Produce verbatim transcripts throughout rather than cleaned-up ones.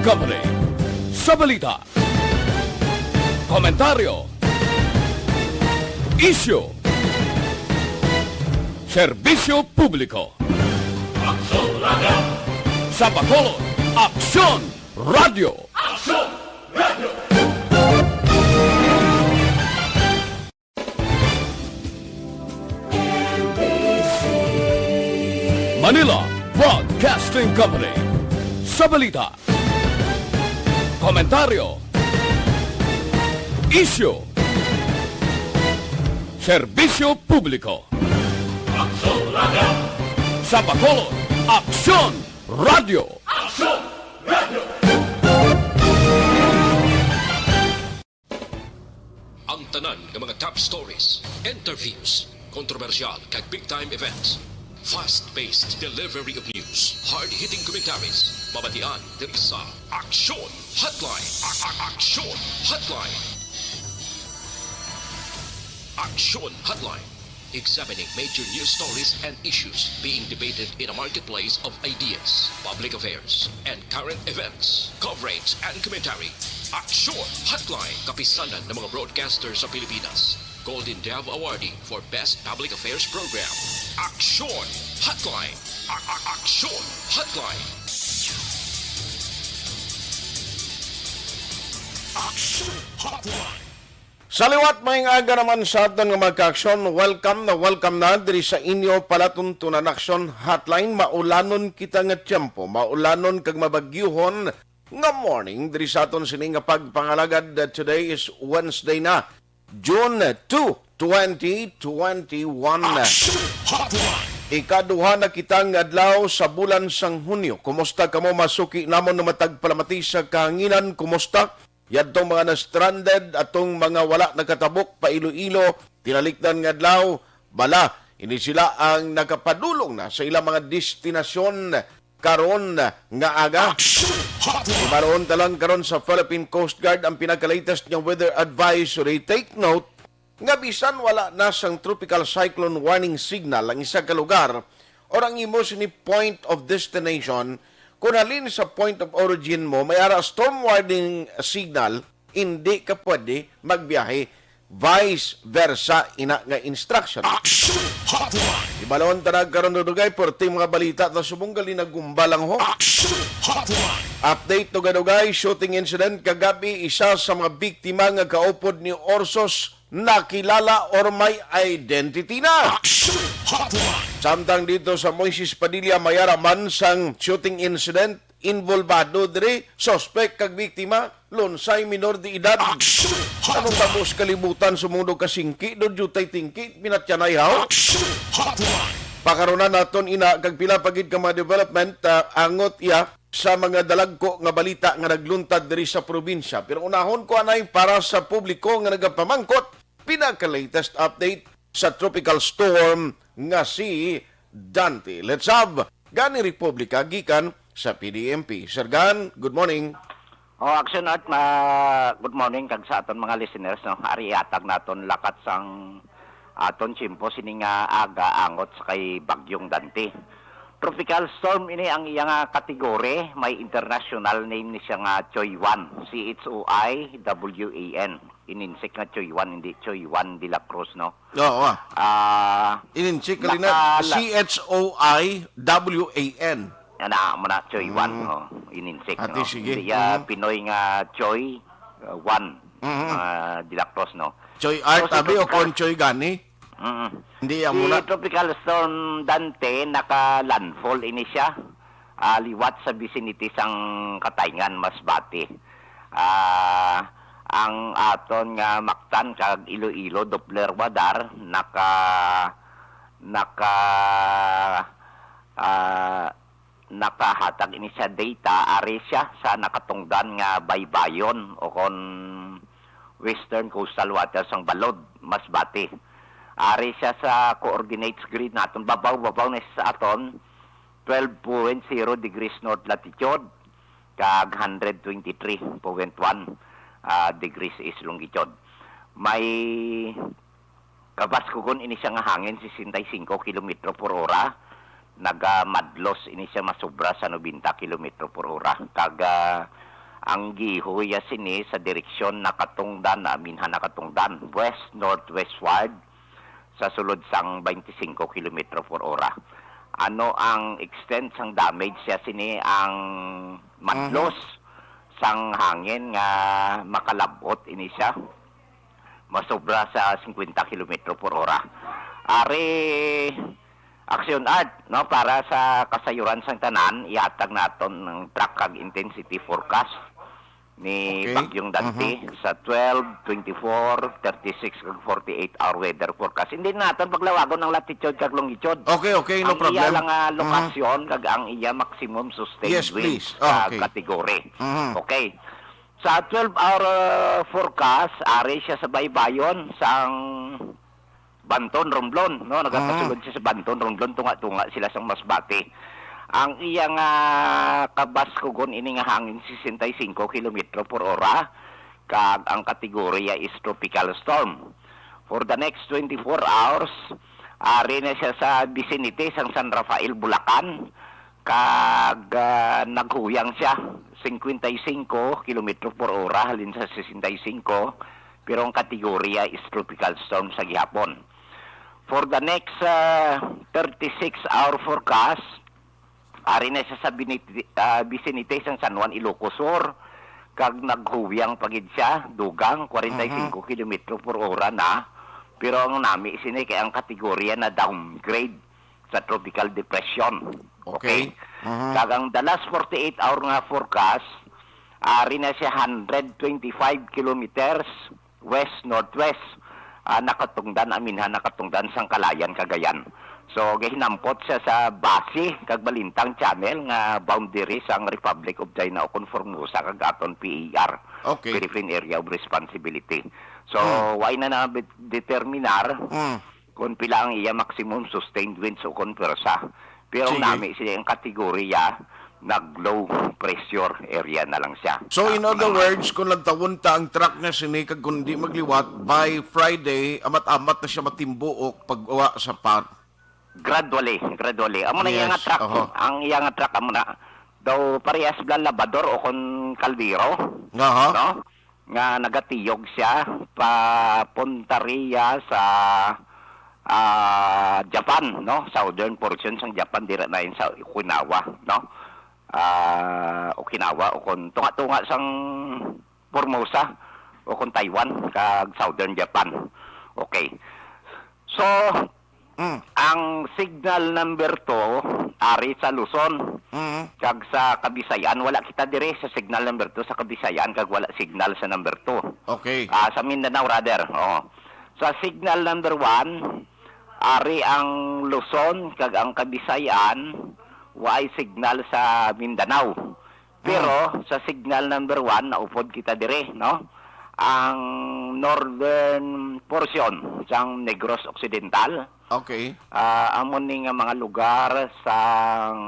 Company. Sa balita, komentaryo, isyu, serbisyo publiko. Aksyon Radio! Sa Bacolod, Aksyon Radio! Aksyon Radio! Manila Broadcasting Company. Sa balita, komentaryo, isyu, serbisyo publiko. Aksyon Radio! Sa Bacolod, Aksyon Radio! Aksyon Radio! Ang tanan nga mga top stories, interviews, kontrobersyal kag big time events. Fast-paced delivery of news, hard-hitting commentaries, mabatian diri sa Aksyon Hotline. A- a- Aksyon Hotline. Aksyon Hotline. Examining major news stories and issues being debated in a marketplace of ideas, public affairs, and current events. Coverage and commentary. Aksyon Hotline. Kapisanan ng mga broadcaster sa Pilipinas. Golden Dove Awardee for Best Public Affairs Program. Aksyon Hotline. A- a- Aksyon Hotline. Aksyon Hotline. Sa liwat, maayong aga naman sa aton nga mga kaaksyon. Welcome na welcome na diri sa inyo palatuntunan Aksyon Hotline. Maulanon kita nga tiyempo, maulanon kag mabagyuhon nga morning diri sa aton sini nga pagpangalagad. Today is Wednesday na, June two, twenty twenty-one. Aksyon Hotline. Ikaduha na kita nga adlaw sa bulan sang Hunyo. Kumusta kamo, mga suki namon nga matagpalamati sa kahanginan? Kumusta yadtong mga na-stranded, atong mga wala nakatabok pa Iloilo, tinalikdan nga adlaw? Bala, ini sila ang nakapadulong na sa ilang mga destinasyon karon nga aga. Aksyon Hotline. Ibalon ta lang karon sa Philippine Coast Guard ang pinaka-latest nga weather advisory. Take note nga bisan wala na sang tropical cyclone warning signal ang isa ka lugar or ang imo sini point of destination, kung halin sa point of origin mo may ara storm warning signal, hindi ka pwede magbiyahe. Vice versa ina nga instruction. Aksyon Hotline. Ibalon ta na karon, dugay, perting mga balita ta subong gali nagumba lang ho. Aksyon Hotline. Update, dugay-dugay, shooting incident kagabi, isa sa mga biktima nga kaupod ni Orsos nakilala or may identity na. Aksyon Hotline. Samtang dito sa Moises Padilla, may ara man sang shooting incident, involbado diri, suspect kag biktima, lunsay minor de edad. Aksyon Hotline. Anong tabos kalibutan sa mundo ka singki, do jutay tingki, pinatyanay haw? Aksyon Hotline. Pakaronan naton ina kag pila pa gid ka mga development, ah, angot iya sa mga dalagko nga balita nga nagluntad diri sa probinsya. Pero unahon ko anay para sa publiko nga nagapamangkot, pinaka-latest update sa tropical storm nga si Dante. Let's have Gani Republica gikan sa P D M P. Sir Gan, good morning. Oh, Action Art, ma-, good morning kag sa aton mga listeners, no. Ari ihatag naton lakat sang aton tiyempo sini nga aga angot sa kay Bagyong Dante. Tropical storm ini ang iya nga kategori, may international name ni siya nga Choi Wan, C H O I W A N. Ininsik nga Choi Wan, hindi Choi Wan de la Cruz, no? Oo, ah. Ah, Ininsik gali na, nakala- C H O I W A N. Ana mo na, Choi Wan, Mm. Oh, Ininsik, Ate, no? Sige. Hindi, ah, Mm. Pinoy nga Choi, uh, Wan, Mm. Ah, de la Cruz, no? Choi Art, So, si abi, o Tropical kon Choi Gani? Mm. Hindi, amo Si na. Tropical Storm Dante, naka-landfall ini siya, ah, liwat sa vicinity sang Katayngan, Masbate. Ah, ang aton nga Mactan kag Iloilo Doppler radar naka-, naka-, ah, nakahatag ini sa data, ari siya sa nakatungdan nga baybayon o kon Western Coastal Waters sang Balod, Masbate. Ari siya sa coordinates grid naton, babaw-babaw na sa aton, twelve point zero degrees north latitude, kag hundred twenty-three point one, ah, degrees east longitude. May kabaskugon ini siya nga hangin, sesenta y cinco kilometro por ora. Nagamadlos ini siya masobra sa nobenta kilometro por ora. Kag, ah, Ang gihoy ya sini sa direksyon nakatungdan, aminhan nakatungdan, west-northwestward, sa sulod sang twenty-five kilometro por ora. Ano ang extent sang damage ya sini? Ang madlos Mhm. sang hangin nga makalab-ot ini siya, masobra sa fifty kilometro por ora. Ari, Action Art, no, para sa kasayuran sang tanan, ihatag naton ang track kag intensity forecast ni Okay. Bagyong Dante Mhm. sa twelve, twenty-four, thirty-six, kag forty-eight hour weather forecast. Hindi naton paglawagon ang latitude kag longitude. Okay, okay, no Ang iya problem. lang, ah, Mhm. lokasyon kag ang iya maximum sustained Yes, winds please. Ah, sa okay. category. Mhm. Okay. Sa twelve hour, ah, forecast, ari siya sa baybayon sang Banton, Romblon, no? Nagapasulod Mm. siya sa Banton, Romblon, tunga-tunga sila sang Masbate. Ang iya nga kabaskugon ini nga hangin, sesenta y cinco kilometro por ora, kag ang kategorya is tropical storm. For the next twenty-four hours, ari na siya sa bisinite sang San Rafael, Bulacan, kag, ah, naghuyang siya, cincuenta y cinco kilometro por ora halin sa sesenta y cinco, pero ang kategorya is tropical storm sa gihapon. For the next, ah, thirty-six hour forecast, ari na siya sa binit-, ah, bisinite sang San Juan, Ilocos Sur, kag naghuyang pa gid siya, dugang, Mhm. kwarenta y cinco kilometro por ora na, pero ang nami sini kay ang kategorya na downgrade sa tropical depression. Okay. Okay? Mhm. Kag ang the last forty-eight hour nga forecast, ari na siya hundred twenty-five kilometers west-northwest, ah, nakatungdan, aminhan nakatungdan sang Calayan, Cagayan. So, gahinampot siya sa Basi kag Balintang Channel nga boundary sang Republic of China ukon Formosa kag aton P A R, Okay. Philippine Area of Responsibility. So, Hmm. way na na determinar Hmm. kung pila ang iya maximum sustained winds ukon pwersa. Pero ang Sige. nami siya ang kategorya nag low pressure area na lang siya. So, in Ah, other mga words, kung lantawon ta ang track na sini kag kung di magliwat, by Friday, amat-amat na siya matimbuok pag-uwa sa par. Gradually, gradually. Amo na iya nga Yes, track. oho. Ang iya nga track, amo na. Daw parehas bala labador o kon kaldero, Aha. no? Nga nagatiyog siya pa punta riya sa, ah, Japan, no? Southern portion sang Japan, dira na yun sa Okinawa, no? Ah, Okinawa o kon tunga-tunga sang Formosa o kon Taiwan kag Southern Japan. Okay. So, Mm. ang signal number two, ari sa Luzon, Mm. kag sa Kabisayan, wala kita diri sa signal number two sa Kabisayan, kag wala signal sa number two. Okay. Ah, sa Mindanao, rather. Oo. Sa signal number one, ari ang Luzon, kag ang Kabisayan, waay signal sa Mindanao. Pero Mm. sa signal number one, naupod kita diri, no? Ang northern portion sang Negros Occidental, Okay. ah, amo ni nga mga lugar sang,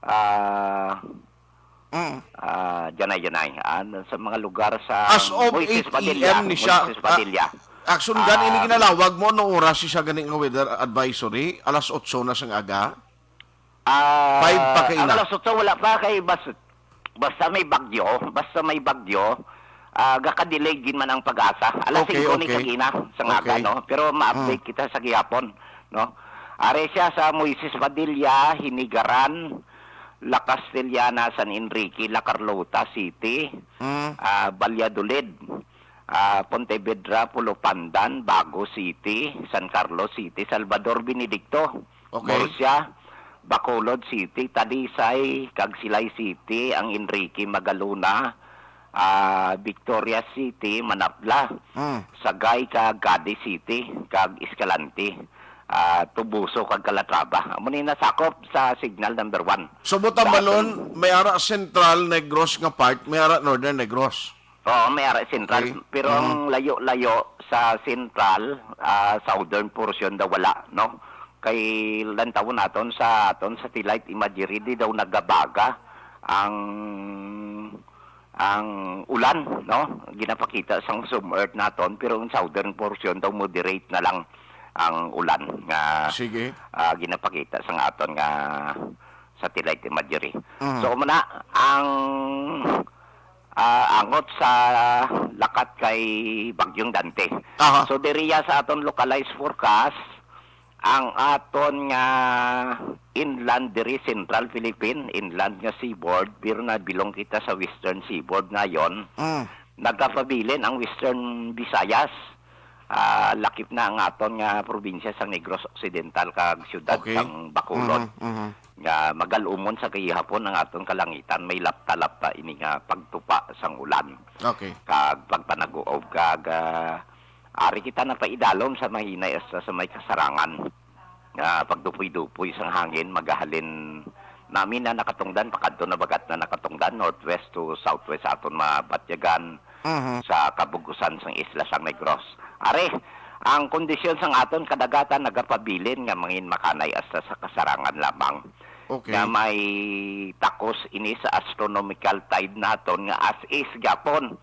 ah, Mm. ah, Janay-Janay, ah, sa mga lugar sa As of Moises eight A M Padilla, ni siya. Moises Padilla. Ah, action gani ini Ah, ginalawag mo, anong oras siya gani nga weather advisory? Alas otso na sang aga? Ah, Five pa kay ang na. alas otso wala pa kay bas-, basta may bagyo, basta may bagyo, ah, gaka-delay gid man ang PAGASA. Alas Okay, singko ni okay. kagina sa nga Okay. aga, no? Pero ma-update Mm. kita sa gihapon, no? Ari siya sa Moises Padilla, Hinigaran, La Castellana, San Enrique, La Carlota City, Mm. ah, Valladolid, ah, Pontevedra, Pulupandan, Bago City, San Carlos City, Salvador Benedicto, Okay. Murcia, Bacolod City, Talisay, kag Silay City, ang Enrique, Magalona, ah, Victoria City, Manapla, Mm. Sagay, kag Cadiz City, kag Escalante, ah, Toboso, kag Calatrava. Amo ni nasakop sa signal number one. So, buta Sa balon, aton may ara Central Negros nga part, may ara Northern Negros. Oo, may ara Central. Okay. Pero Mhm. ang layo-layo sa Central, ah, southern portion daw wala, no? Kay lantawon naton sa aton satellite imagery, di daw nagabaga ang, ang ulan, no? Ginapakita sang zoom earth naton, pero ang southern portion daw moderate na lang ang ulan nga, Sige. ah, ginapakita sang aton nga satellite imagery. Mhm. So, muna ang, ah, angot sa lakat kay Bagyong Dante. Aha. So, diriya sa aton localized forecast, ang aton nga inland diri, Central Philippine, inland nga seaboard, pero nabilong kita sa Western Seaboard ngayon. Mm. Nagapabilin ang Western Visayas. Ah, lakip na ang aton nga probinsya sang Negros Occidental kag siyudad Okay. sang Bacolod. Mhm, mhm. Nga magalumon sa gihapon ang aton kalangitan, may lapta-lapta ini nga pagtupa sang ulan Okay. kag pagpanaguob kag, ah, ari kita napaidalom sa mahinay hasta sa may kasarangan. Nga pagdupoy-dupoy sang hangin magahalin nami na nakatungdan, pakadto na bagat na nakatungdan, northwest to southwest aton mabatyagan Mhm. sa kabug-usan sang isla sang Negros. Are, ang kondisyon sang aton kadagatan nagapabilin nga mangin makanay hasta sa kasarangan lamang. Okay. Nga may takos ini sa astronomical tide naton nga as is gapon,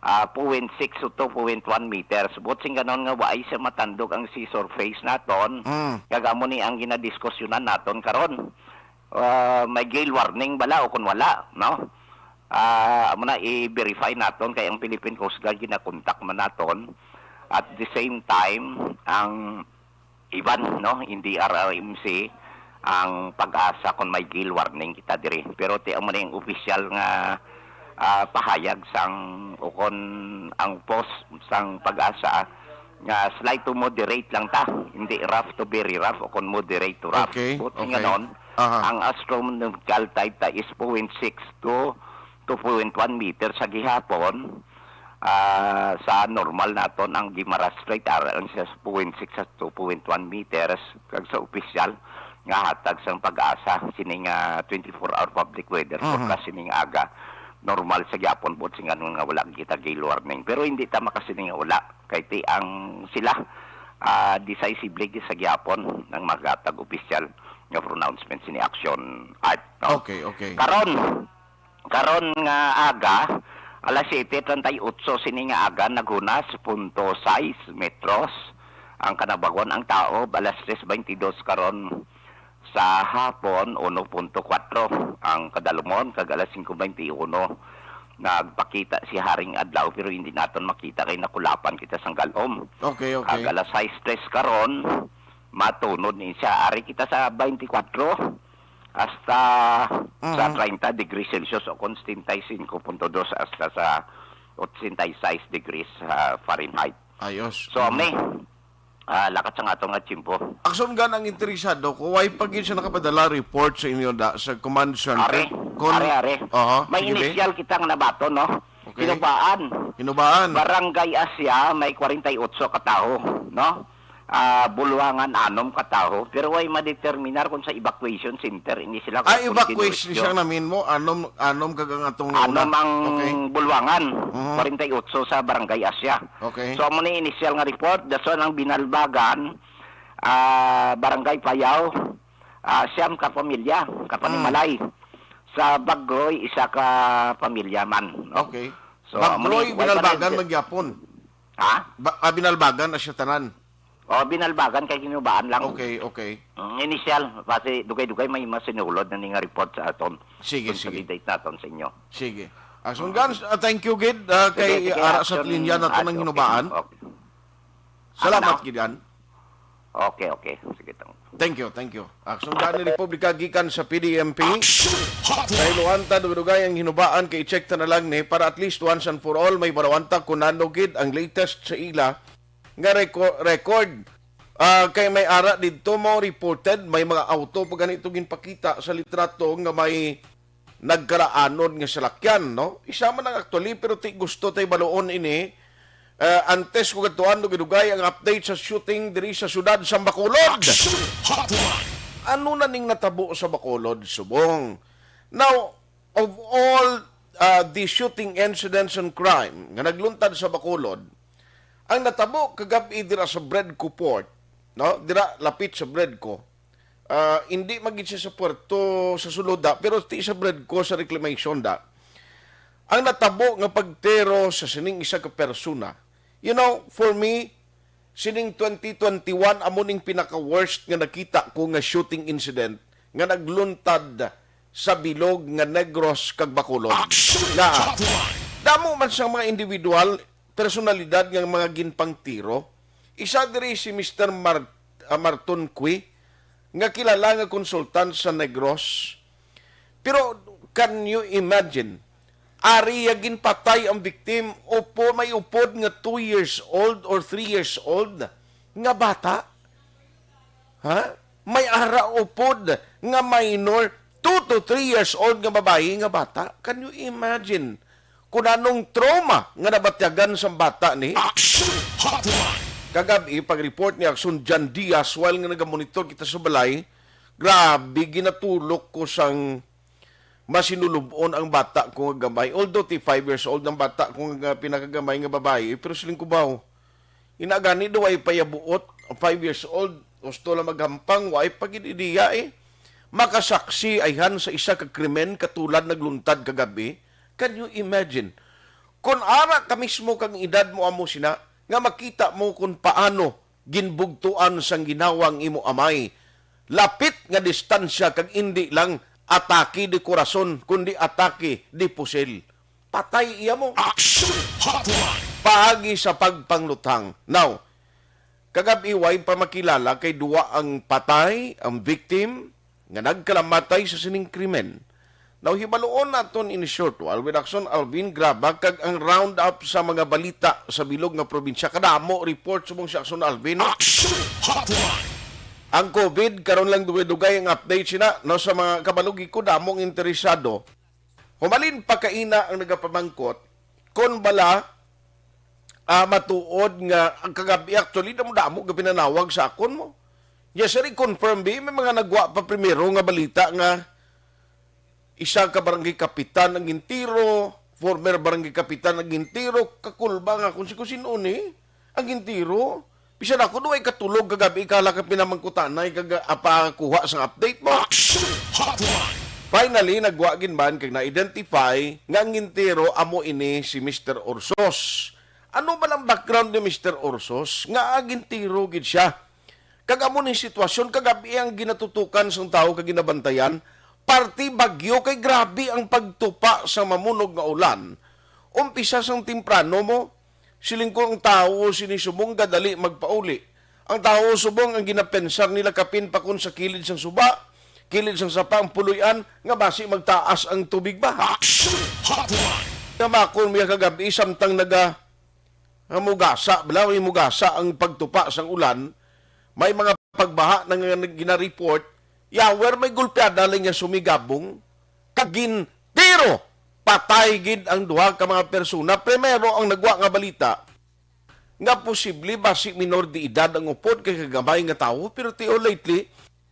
ah, point six to two point one meters. Buot sing ganon nga waay siya matandog ang sea surface naton. Mm. Kag amo ni ang ginadiskusyonan naton karon. Ah, may gale warning bala o kun wala, no? Ah, amo na, i-verify naton kay ang Philippine Coast Guard ginakontak man naton. At the same time, ang iban, no, hindi R R M C ang PAGASA kung may gale warning kita diri. Pero ti amo na yung opisyal nga, ah, pahayag sang, o kon ang post sang PAGASA nga slight to moderate lang ta, hindi rough to very rough o kon moderate to rough. Okay, Buot sing okay. ganon, Aha. ang astronomical tide ta is point six to two point one meter sa gihapon. Ah, sa normal naton ang Guimaras Strait, ara lang siya sa point six sa two point one meters, kag sa opisyal nga hatag sang PAGASA, sining, ah, twenty-four hour public weather Mhm. forecast sining aga, normal sa gihapon, buot sing ganon nga wala kita gale warning. Pero hindi ta makasining nga wala, kay ti ang sila, ah, decisively sa gihapon ang maghatag opisyal nga pronouncement sini Action Art, no? Okay, okay. Karon, karon nga aga, alas siyete treinta y ocho sini nga aga, naghunas punto sais metros ang kanabagon ang taob. Alas tres beintidos karon sa hapon, uno punto kuwatro ang kadalumon, kag alas singko beintiuno nagpakita si Haring Adlaw, pero hindi naton makita kay nakulapan kita sang galom. Okay, okay. Kag alas sais tres karon, matunod ni siya. Ari kita sa beintikwatro hasta sa Mhm. treinta degrees Celsius o kon setenta y cinco punto dos hasta sa ochenta y seis degrees, ah, Fahrenheit. Ayos. So, Mhm. amni, ah, lakat sa aton nga tiyempo. Akson gan ang interesado, kung why pa gyud siya nakapadala report sa inyo da, sa command center? Are, Kung are, are. Aha, May sige, be. initial kita nga nabaton, no? Okay. Hinubaan. Hinubaan. Barangay Asia, may kwarenta y otso ka tawo, no? Ah, Bulwangan, anom ka tawo, pero way madeterminar kung sa evacuation center ini sila kung Ah, evacuation continuous siya yun. namin mo, anom, anom kag ang atong Anom una. ang Okay. Bulwangan, Mhm. kwarenta y otso sa Barangay Asia. Okay. So, amo ni initial nga report, dason ang Binalbagan, ah, Barangay Payaw, ah, siyam ka pamilya, kapanimalay. Mm. Sa Bagroy, isa ka pamilya man, no? Okay. So, amo Bagroy, ni, way pa Binalbagan, rin- magyapon. Ha? Ba-, ah, Binalbagan na siya tanan. O, Binalbagan kay Hinubaan lang. Okay, okay. Mm, initial, kasi dugay-dugay may masinulod na ni nga report sa aton. Sige, sige. Consolidate naton sa inyo. Sige. Ah, so, Gans, ah, thank you, gid, ah, Sige, kay sige, ara sa action, linya nato action, ng Hinubaan. Okay. Salamat, Ano? gid, Gan. Okay, okay. Sige, tang. Thank you, thank you. Action Gani Republika gikan sa P D M P. Action Hotline. Kay Luanta, dugay-dugay ang Hinubaan kay i-check ta na lang ni para at least once and for all may balawanta kung nano gid ang latest sa ila nga reco-, record. Ah, kay may ara didto mo reported, may mga auto pa ganito ginpakita sa litrato nga may nagkaraanon nga salakyan, no? Isa man ang actually, pero ti gusto tay baluon ini. Eh, antes ko gadtuan, dugay-dugay ang update sa shooting diri sa siyudad sa Bacolod. Action Hotline. Ano na ning natabo sa Bacolod, subong? Now, of all, uh, the shooting incidents and crime nga nagluntad sa Bacolod, ang natabo kagab-i dira sa Bredco Port, no? Dira lapit sa Bredco. Ah, hindi man gid siya sa puerto sa sulod, da, pero ti sa Bredco sa reclamation, da. Ang natabo nga pagtero sa sining isa ka persona. You know, for me, sining twenty twenty-one amo ning pinaka-worst nga nakita ko nga shooting incident nga nagluntad sa bilog nga Negros kag Bacolod. Action Nga Hotline! Damo man sang mga individual, personalidad nga mga ginpangtiro. Isa diri si Mister Mar-, ah, Marton Cui, nga kilala nga konsultan sa Negros. Pero can you imagine? Ari ya ginpatay ang victim, upo, may upod nga two years old or three years old nga bata. Ha? May ara upod nga minor, two to three years old nga babayi nga bata. Can you imagine kung anong trauma nga nabatyagan sang bata ni? Action Hotline! Kagab-i, pag-report ni Action John Diaz, while nga nagamonitor kita sa balay, grabe, ginatulok ko sang masinulub-on ang bata ko nga gamay. Although ti five years old ang bata ko nga pinakagamay nga babayi, pero siling ko ba, ina gani daw ay payabuot, five years old, gusto lang maghampang, wa ay pag-idiya eh. Makasaksi ayhan sa isa ka krimen katulad nagluntad kagabi. Can you imagine? Kung ara ka mismo kang edad mo amo sina, nga makita mo kung paano ginbugtuan sang ginawa ang imo amay. Lapit nga distansya kag indi lang atake di korason, kundi atake di pusil. Patay iya mo. Action Hotline! Paagi sa pagpangluthang. Now, kagab-i way pa makilala kay duwa ang patay, ang victim, nga nagkalamatay sa sining krimen. Now, hibaluon naton in short while with Action Alvin Graba kag ang roundup sa mga balita sa bilog nga probinsya. Kadamo report subong si Action Alvin. Action Hotline! Ang COVID, karon lang dugay-dugay ang update sina, no, sa mga kabalugi ko, damong interesado. Humalin pa kaina ang nagapamangkot, kon bala, ah, matuod nga ang kagabi, actually, damo-damo nga pinanawag sa akon mo. Yes, sir, i-confirm, bi, may mga nagwa pa primero nga balita nga isa ka barangay kapitan ang gintiro, former barangay kapitan ang gintiro, kakulba nga kung si, kung sino ni, ang gintiro. Bisan ako, duway katulog kagabi, kala ka pinamangkutanay kag apakuha sang update mo. Action Hotline! Finally, nagwa gid man kag na-identify nga ang gintiro amo ini si Mister Orsos. Ano ba lang background ni Mister Orsos? Nga gintiro gid siya. Kag amo ni sitwasyon, kagabi ang ginatutukan sang tawo kag ginabantayan, parte bagyo kay grabe ang pagtupa sa mamunog nga ulan. Umpisa sang temprano mo, siling ko ang tawo sini subong gadali magpauli. Ang tawo subong ang ginapensar nila kapin pa kon sa kilid sang suba, kilid sang sapa ang puloy-an nga basi magtaas ang tubig ba. Action Hotline! Namakon mo ya kagabi samtang naga, nga mugasa, bala, may mugasa ang pagtupa sang ulan, may mga pagbaha na nga gina-report, yawer may gulpiada lang nga sumigabong, kag gintiro, patay gid ang duha ka mga persona. Primero ang nagwa nga balita nga posible basi minor de edad ang upod kay kagamay nga tawo, pero tio lately,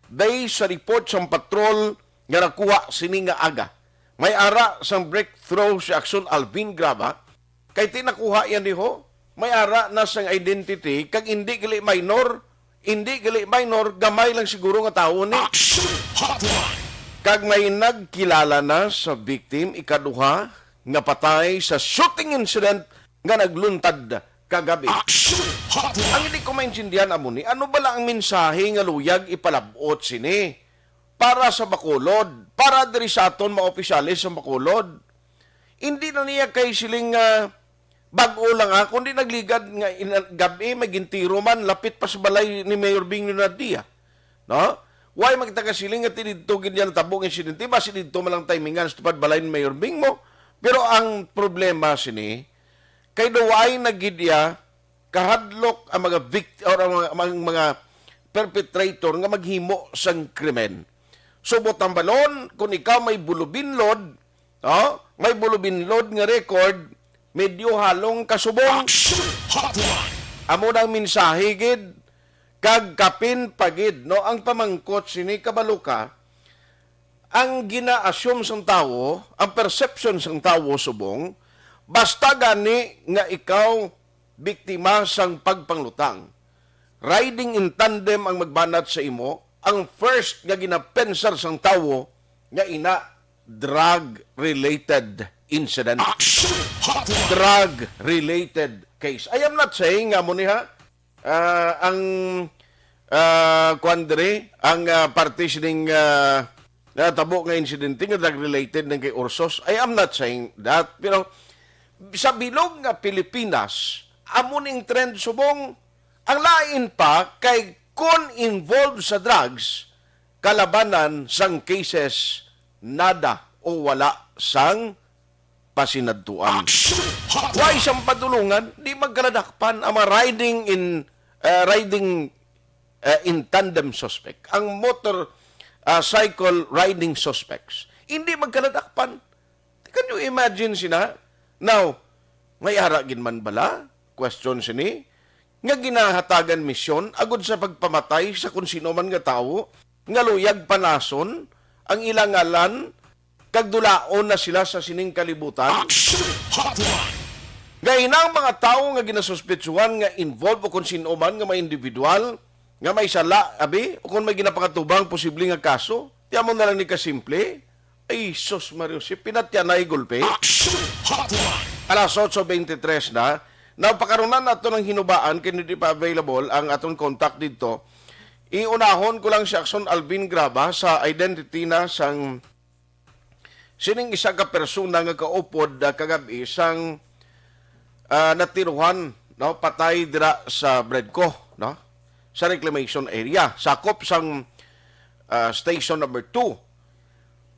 based sa report sang patrol nga nakuha sini nga aga, may ara sang breakthrough si Action Alvin Graba, kay ti nakuha yan diho, may ara na sang identity, kag indi gali minor, indi gali minor, gamay lang siguro nga tawo ni. Action Hotline! Kag may nagkilala na sa victim, ikaduha, nga patay sa shooting incident nga nagluntad kagabi. Action Hotline! Ang hindi ko maintindihan amo ni, ano bala ang mensahe nga luyag ipalab-ot sini para sa Bacolod, para diri sa aton mga opisyales sa Bacolod? Hindi na niya kay siling nga bag-o lang, ah, kundi nagligad nga ina-, gab-i may gintiro man lapit pa sa balay ni Mayor Bing Leonardia. No? Why magtagasiling nga ti didto gid niya natabo ang insidente, basi didto man lang timingan sa tupad balay ni Mayor Bing mo. Pero ang problema sini, kay daw ay nagid iya kahadlok ang mga vict-, or ang mga, ang mga perpetrator nga maghimo sang krimen. Subot ang balon, kung ikaw may bulubinlod, oh, may bulubinlod nga record, medyo halong kasubong. Action Hotline! Amo nang mensahe gid, kag kapin pa gid, no, ang pamangkot sini, kabalo ka, ang gina-assume sang tawo, ang perception sang tawo subong, basta gani nga ikaw biktima sang pagpanglutang, riding in tandem ang magbanat sa imo, ang first nga ginapensar sang tawo nga ina drug-related incident. Action Hotline! Drug-related case. I am not saying nga mo ni ha, ah, ang, ah, kuwan diri, ang, ah, parte sining, ah, natabo nga insidente nga drug-related nang kay Ursos. I am not saying that, pero sa bilog nga Pilipinas, amo ning trend subong. Ang lain pa kay kon involved sa drugs, kalabanan sang cases, nada o wala sang pasinadtuan. Action Hotline! Why sang padulungan, di magkaladakpan ang mga riding in, uh, riding, uh, in tandem suspect. Ang motor, uh, cycle riding suspects, hindi magkaladakpan. Can you imagine sina? Now, may ara gid man bala? Question sini, nga ginahatagan misyon agud sa pagpamatay sa kon sino man nga tawo nga luyag panason ang ilang ngalan kag dulaon na sila sa sining kalibutan? Action Hotline! Nga inang mga tawo nga ginasuspetsuhan nga involved o kon sino man nga mga individual nga may sala, abi, o kon may ginapangatubang posible nga kaso, ti amo na lang ni kasimple. Ay, sus, Mario, si pinatyanay gulpi. Action Hotline! Alas otso beintitres na. Napakarunan nato ng hinubaan kay hindi pa available ang aton contact dito. Iunahon ko lang si Action Alvin Graba sa identity na sang sining isa ka persona nga kaupod, ah, kagab-i sang, ah, natiruhan, no, patay dira sa Bredco, no, sa reclamation area, sakop sang, ah, station number two.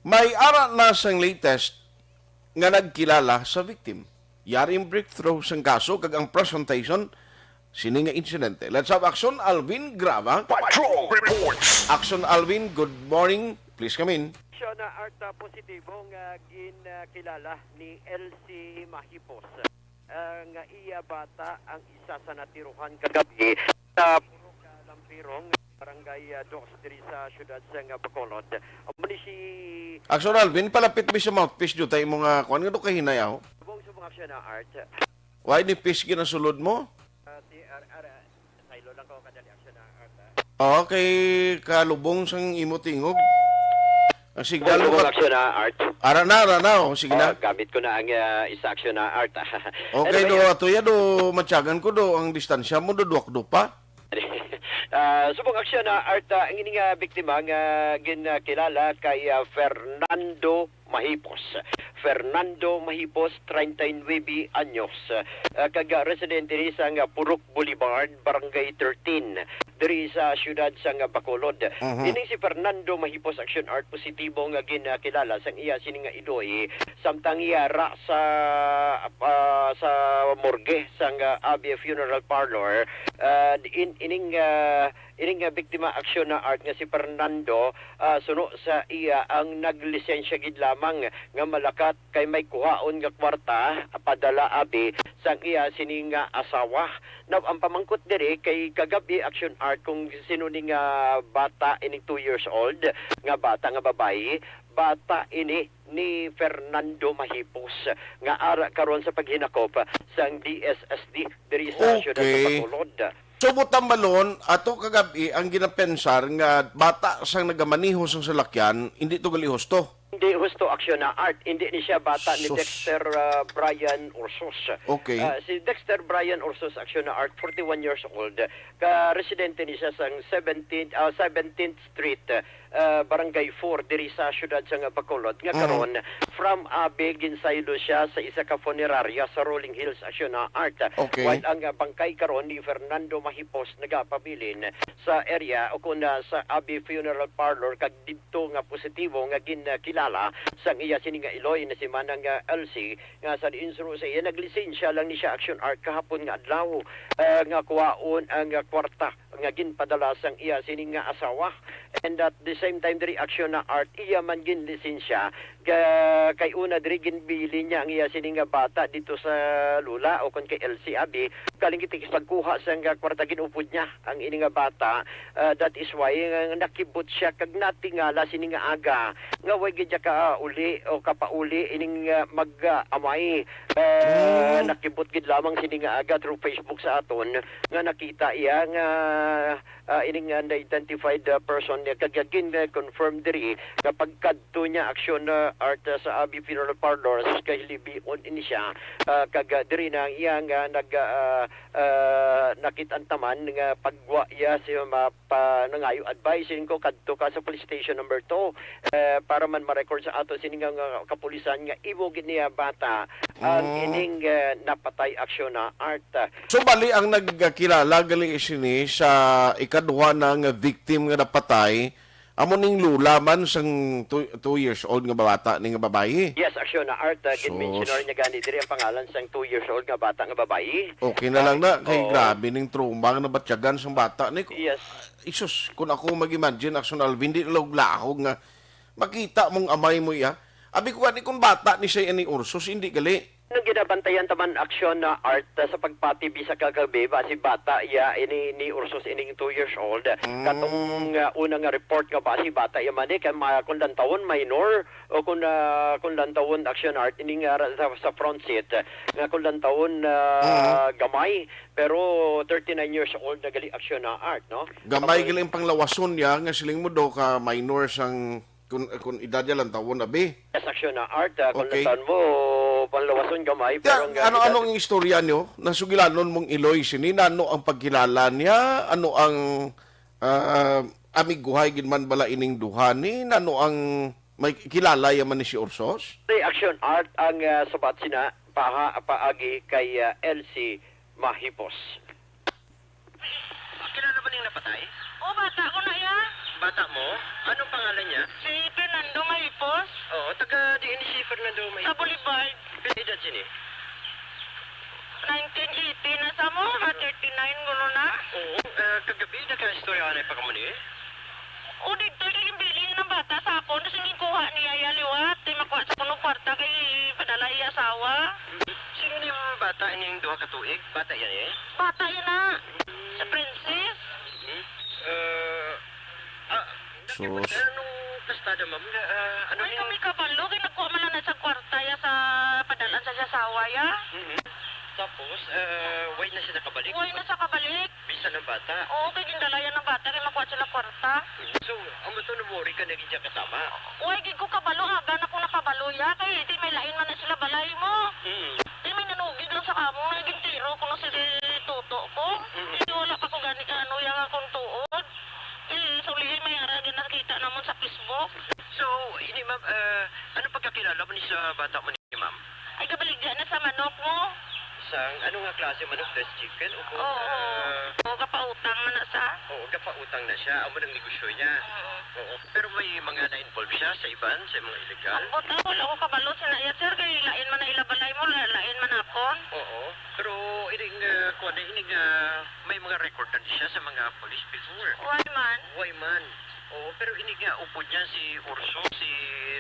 May ara na sang latest nga nagkilala sa victim. Yari ang breakthrough sang kaso kag ang presentation sini nga insidente. Let's have Action Alvin Graba. Patrol Reports. Action Alvin, good morning. Please come in. Siya na art, ah, positibo nga ginkilala ni L C Mahipos, ah, nga iya bata ang isa sa natiruhan kagabi sa Purok, ah, Lampirong, Barangay, ah, Dos, diri sa siyudad sang, ah, Bacolod. Amo ni si Action Alvin, palapit mi sa mouthpiece, Jutay, mo nga kuan nga do kahinay, aho. Subong, subong, Action na art. Why ni piece ginasulod mo? Ah, si Ar-, Ar-, saylo lang ko kadali, Action na art, ah. Oo, kay kalubong sang imo tingog. Ang signal mo Subong, ka Action na art. Ara na, ara na, oh, sige na. Ah, gamit ko na ang, ah, isa, Action na art, ah. Okay, Anyway, do, ah, ato ya, do, matyagan ko, do, ang distansya mo, do, duwak, do pa. Ah, subong, Action na art, ah, ang ini nga biktima nga ginkilala kay, ah, Fernando Mahipos. Fernando Mahipos, treinta y nueve anyos, ah, kag, ah, residente ni sang, ah, Purok Boulevard, Barangay thirteen, diri sa siyudad sang, ah, Bacolod. Mhm. Ini si Fernando Mahipos, Action Art, positibo nga ginkilala sang iya sini nga iloy, samtang iya ra sa, ah, sa morgue sang, ah, Abbey Funeral Parlor. Ah, in-, ining, ah, ining, ah, biktima, Action na art, nga si Fernando, ah, suno sa iya ang naglisensya gid lamang nga malakat kay may kuhaon nga kwarta padala abi sang iya sini nga asawa. Now, ang pamangkot diri kay kagab-i, Action Art, kung sino ni nga bata, ining two years old nga bata nga babayi, bata ini ni Fernando Mahipos nga ara karon sa paghinakop sang D S S D diri sa siyudad sa Okay. Bacolod. So, buot hambalon, ato kagab-i ang ginapensar nga bata sang nagamaneho sang salakyan, hindi to gali husto. Hindi husto, Action na Art. Hindi ni siya bata ni Sus. Dexter, ah, Brian Ursos. Okay. Ah, si Dexter Brian Ursos, Action na Art, forty-one years old, ka residente ni siya sang seventeenth, ah, seventeenth Street, ah, Barangay four, diri sa siyudad sang Bacolod, nga Mhm. karon from abi ginsaylo siya sa isa ka funeraria sa Rolling Hills, Action na Art. Okay. While ang, ah, bangkay karon ni Fernando Mahipos nagapabilin sa area o kun, ah, sa abi funeral parlor, kag didto nga positibo nga ginkilala sang iya sini nga iloy na si Manang, ah, Elsie, nga sa diin suno sa iya naglisensya lang ni siya, Action Art, kahapon nga adlaw, ah, nga kuhaon ang, ah, kwarta nga ginpadala sang iya sini nga asawa. And at the same time, diri, Action na Art, iya man ginlisensya, ga-, kay una diri ginbilin niya ang iya sini nga bata dito sa lola o kon kay Elsie abi, galing kita pagkuha sang kwarta, ginupod niya ang ini nga bata. Ah, that is why, ah, nakibot siya kag natingala sini nga aga nga way gid siya kauli o kapauli ining, ah, mag-, ah, amay. Ah, Mm. Nakibot gid lamang sini nga aga through Facebook sa aton nga nakita iya nga ah, ining unidentified, ah, person niya, kag gin, ah, confirm diri nga pagkadto niya, aksyon, ah, Art, ah, sa Abi Funeral Parlor sa Kahilibion ini siya, ah, kag, ah, diri na ang iyang, ah, nag, ah, ah, nakit-an taman nga pagwa iya sa mapa-, nangayo advice, siling ko, kadto ka sa police station number two, eh, para man ma-record sa ato sini nga, nga kapulisan nga imo gid niya bata ang Mm. ining, eh, napatay, aksyon na Art. So, bali ang nagkilala gali sini sa ikaduha na nga victim nga napatay, amo ning lula man sang two, two years old nga bata ni nga babayi? Yes, aksyon na Art, ah, Sus. Gin-mention niya gani diri ang pangalan sang two years old nga bata nga babayi. Okay na lang na, kay Oo. grabe ning trauma nga nabatyagan sang bata ni. Yes. Isus, kung ako mag-imagine, aksyon Alvin, di lang lahog nga makita mong amay mo iya. Abi ko gani kung bata ni siya ni Ursos, hindi gali. Nang ginabantayan taman aksyon na Art, ah, sa pagpatibi sa kagabi, basi bata iya ini ni Ursos ining two years old. Mm. Katong, ah, una nga report nga basi bata iya man ni, kay ma-, kung lantawon minor o kung, ah, kung lantawon aksyon Art, ini nga ra-, sa, sa front seat, ah, nga kung lantawon, ah, Mm. gamay, pero thirty-nine years old na gali aksyon na Art, no? Gamay Kapoy. gali ang panglawason niya, nga siling mo do ka minor sang Kung, kung edad niya lang tawon, abi. Sa aksyon na Art, ah, kung Okay. nasan mo, panlawason gamay, Kaya, pero ang, ano, ah, ano edad ang istorya niyo? Nasugilanon mong Iloy sini? Nano ang pagkilala niya? Ano ang, ah, amiguhay gid man bala ining duha ni? Nano ang may kilala ya man ni si Ursos? Sa aksyon Art ang, ah, sabat sina paha-, paagi kay, ah, L C Mahipos. Kilala ba ning napatay? O, bata ko na iya. Bata mo? Anong pangalan niya? Si Fernando Mahipos. Oo, taga diin si Fernando Mahipos? Sa Boulevard. Pila edad sini? Nineteen eighty na sa mo, mga thirty-nine gulo na. Oo, ah, kagabi nakaistorya na pa kamo ni? O, dito, kay ginbilin ang bata sa akon, tapos ginkuha niya iya liwat, di makuha sa kuno kwarta kay padala iya asawa. Mhm. Sino ni mga bata ining duha ka tuig? Bata yan eh? Bata yan na. Si Princess. Mhm. Eh, ah, Sus. Anong kastada, ma'am? Nga, ah, ano Ay, nga kami kabalo, kay nagkuha man lang na sa kwarta ya sa padalan sa siya asawa ya. Mhm. Tapos, ah, why na siya nakabalik? Why na siya kabalik? Bisan ang bata. Oo, kay gindalayan ng bata, kay makuha sila kwarta. So, ang ito, na-worry ka na gid siya kasama? Why, gid ko kabalo, aga na ko nakabalo ya, kay di may lain man na sila balay mo. Mhm. Di may nanugid lang sa amo, naging tiro ko na si Toto ko. Mhm. Di wala pa ko gani ka ano ya nga kung tuod. Eh, sulihi may ara din nakita namon sa Facebook. So, ini, ma'am, ah, ano pagkakilala mo ni sa bata mo ni, ma'am? Ay, gabaligya na sa manok mo. Sang ano nga klase manok? Breast chicken o kung, Oo. ah, Oo, gapautang man na sa. Oo, gapautang na siya. Amo nang negosyo niya. Oo. Oo. Pero may mga na-involve siya sa iban, sa mga illegal? Ambot, ah, wala ko kabalo sa iya, sir, kay lain man na ila balay mo, la-, lain man akon. Oo. Pero ining, ah, kuwan na, ining, ah, may mga record na siya sa mga police before. Why man? Why man? Oo, pero ini nga, upod niya si Urso, si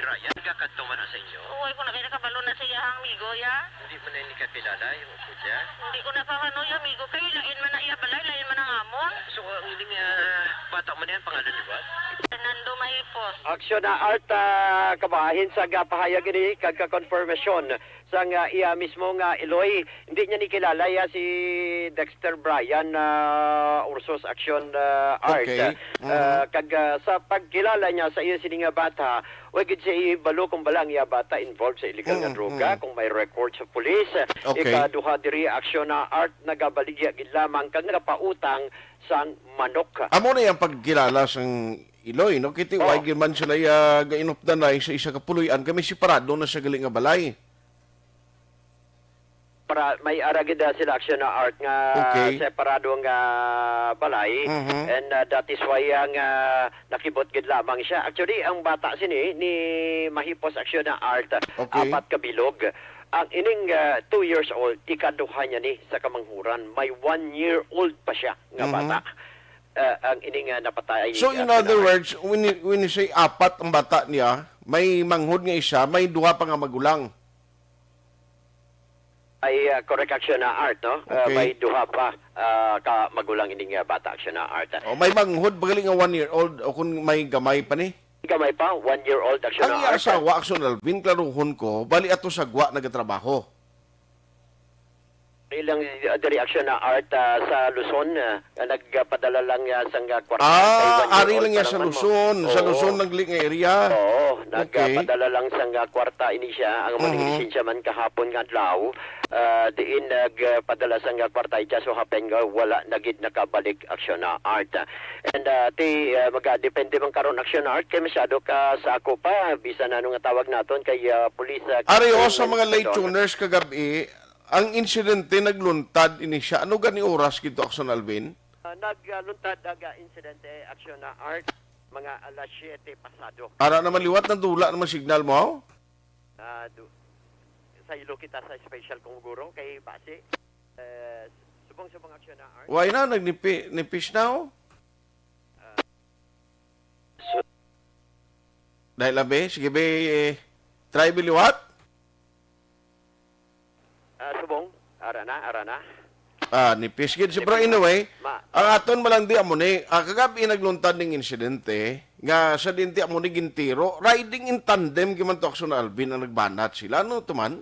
Ryan, gakadto man na sa inyo? Uy, kung na kayo nakabalo na sa iyang amigo, ya. Hindi mo na ini kakilala, yung upod niya? Hindi ko na kakano yung amigo, kay lain man na iya balay, lain man ang amon. So, ang ini nga, bata mo na yan, pangalan niyo ba? Fernando Mahipos. Aksyon na Art, ah, kabahin sa gapahayag ini, kag ka-confirmation. Sang, ah, iya mismo nga Iloy, hindi niya ni kilala ya si Dexter Brian, ah, Ursos Action, ah, Art. Okay. Ah, Mhm. kag, ah, sa pagkilala niya sa iya sini nga bata, wa gid siya ibalo kung bala ang iya bata involved sa illegal nga Mhm, droga, mhm. kung may record sa pulis. Okay. Ikaduha diri, aksyon na Art, nagabaligya gid lamang kag nagapautang sang manok. Amo na yung pagkilala sang Iloy, no? Kiti, Oh. Why gid man sila ya gainupdanay sa isa ka puloy-an, kami separado na sa gali nga balay. Para may ara gid, ah, sila aksyon na Art nga Okay. separado nga balay. Mhm. And, ah, that is why ang, ah, nakibot gid lamang siya. Actually, ang bata sini ni Mahipos aksyon na Art, Okay. apat ka bilog. Ang ining, ah, two years old, ikaduha niya ni sa kamanghuran. May one year old pa siya nga Mhm. bata. Ah, ang ining, ah, napatay, So, ah, in other pinatay. words, when you, when you say apat ang bata niya, may manghod nga isa, may duha pa nga magulang. Ay, ah, correct aksyon na Art, no? Ah, Okay. may duha pa, ah, ka magulang ining, ah, bata aksyon na Art. O, may manghod pa gali nga one year old o kung may gamay pa ni? Gamay pa, one year old aksyon Ang na iya Art. asawa, aksyon Alvin, klaruhon ko, bali ato sa gwa nagatrabaho. Ilang, uh, reaksyon na Art, ah, sa Luzon, ah, nga nagpadala lang, ah, sang, ah, kwarta kay Ah, one year ari old lang pa niya lang sa man mo. Luzon. Sa Oo. Luzon, nagli nga area. Oo, Okay. nagpadala lang sang, ah, kwarta ini siya. Ang mga Mhm. lisensya man kahapon nga adlaw, ah, diin nagpadala sang, ah, kwarta, it just so happen nga wala na gid nakabalik aksyon na Art. And, ah, ti, ah, magadepende man karon aksyon na Art kay masyado ka sa ako pa, bisan ano nga tawag naton kay, ah, police, ah, Ari, o, captain sa man mga late karon. tuners kagabi, ang insidente nagluntad ini siya. Ano gani oras gid to, Aksyon Alvin? Ah, nagluntad ang, ah, insidente, Aksyon na Art, mga alas siyete pasado. Ara naman liwat, nadula naman signal mo, haw? Ah, du-, saylo kita sa special kong guro kay basi, eh, subong-subong Aksyon na Art. Why na? Nagnipi-, nipis na, oh. Ah. So Dahil abi, sige, be, eh, try be liwat. Ah, subong. Ara na, ara na. Ah, nipis gid siya. Pero anyway, Ma- ang aton malandi amo ni, ah, kagabi nagluntad ning insidente nga sa dinti amo ni gintiro, riding in tandem giman to, Aksyon Alvin, ang nagbanat sila. Ano to man?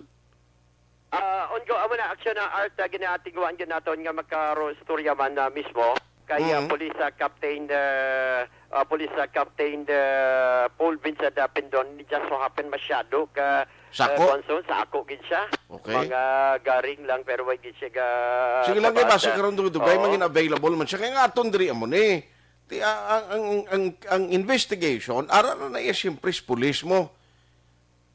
Ah, ongo amo na aksyon na Art, ah, ginatigwaan gyud naton nga magkaro istorya man na mismo kay, ah, Mhm. Police, ah, Captain, ah, ah, Police, ah, Captain, ah, Paul Vincent, ah, Pindon, ni just so happen masyado ka, Sa ah, ako? Bonson, sa ako gid siya. Okay. Mga garing lang, pero way gid siya ga-, Sige lang, kay babasa. basi karon dugay-dugay, Oo. mangin available man siya. Kaya nga aton diri amo ni. Ti, ah, ang, ang, ang, ang investigation, ara na na iya, siyempre, sa pulis mo.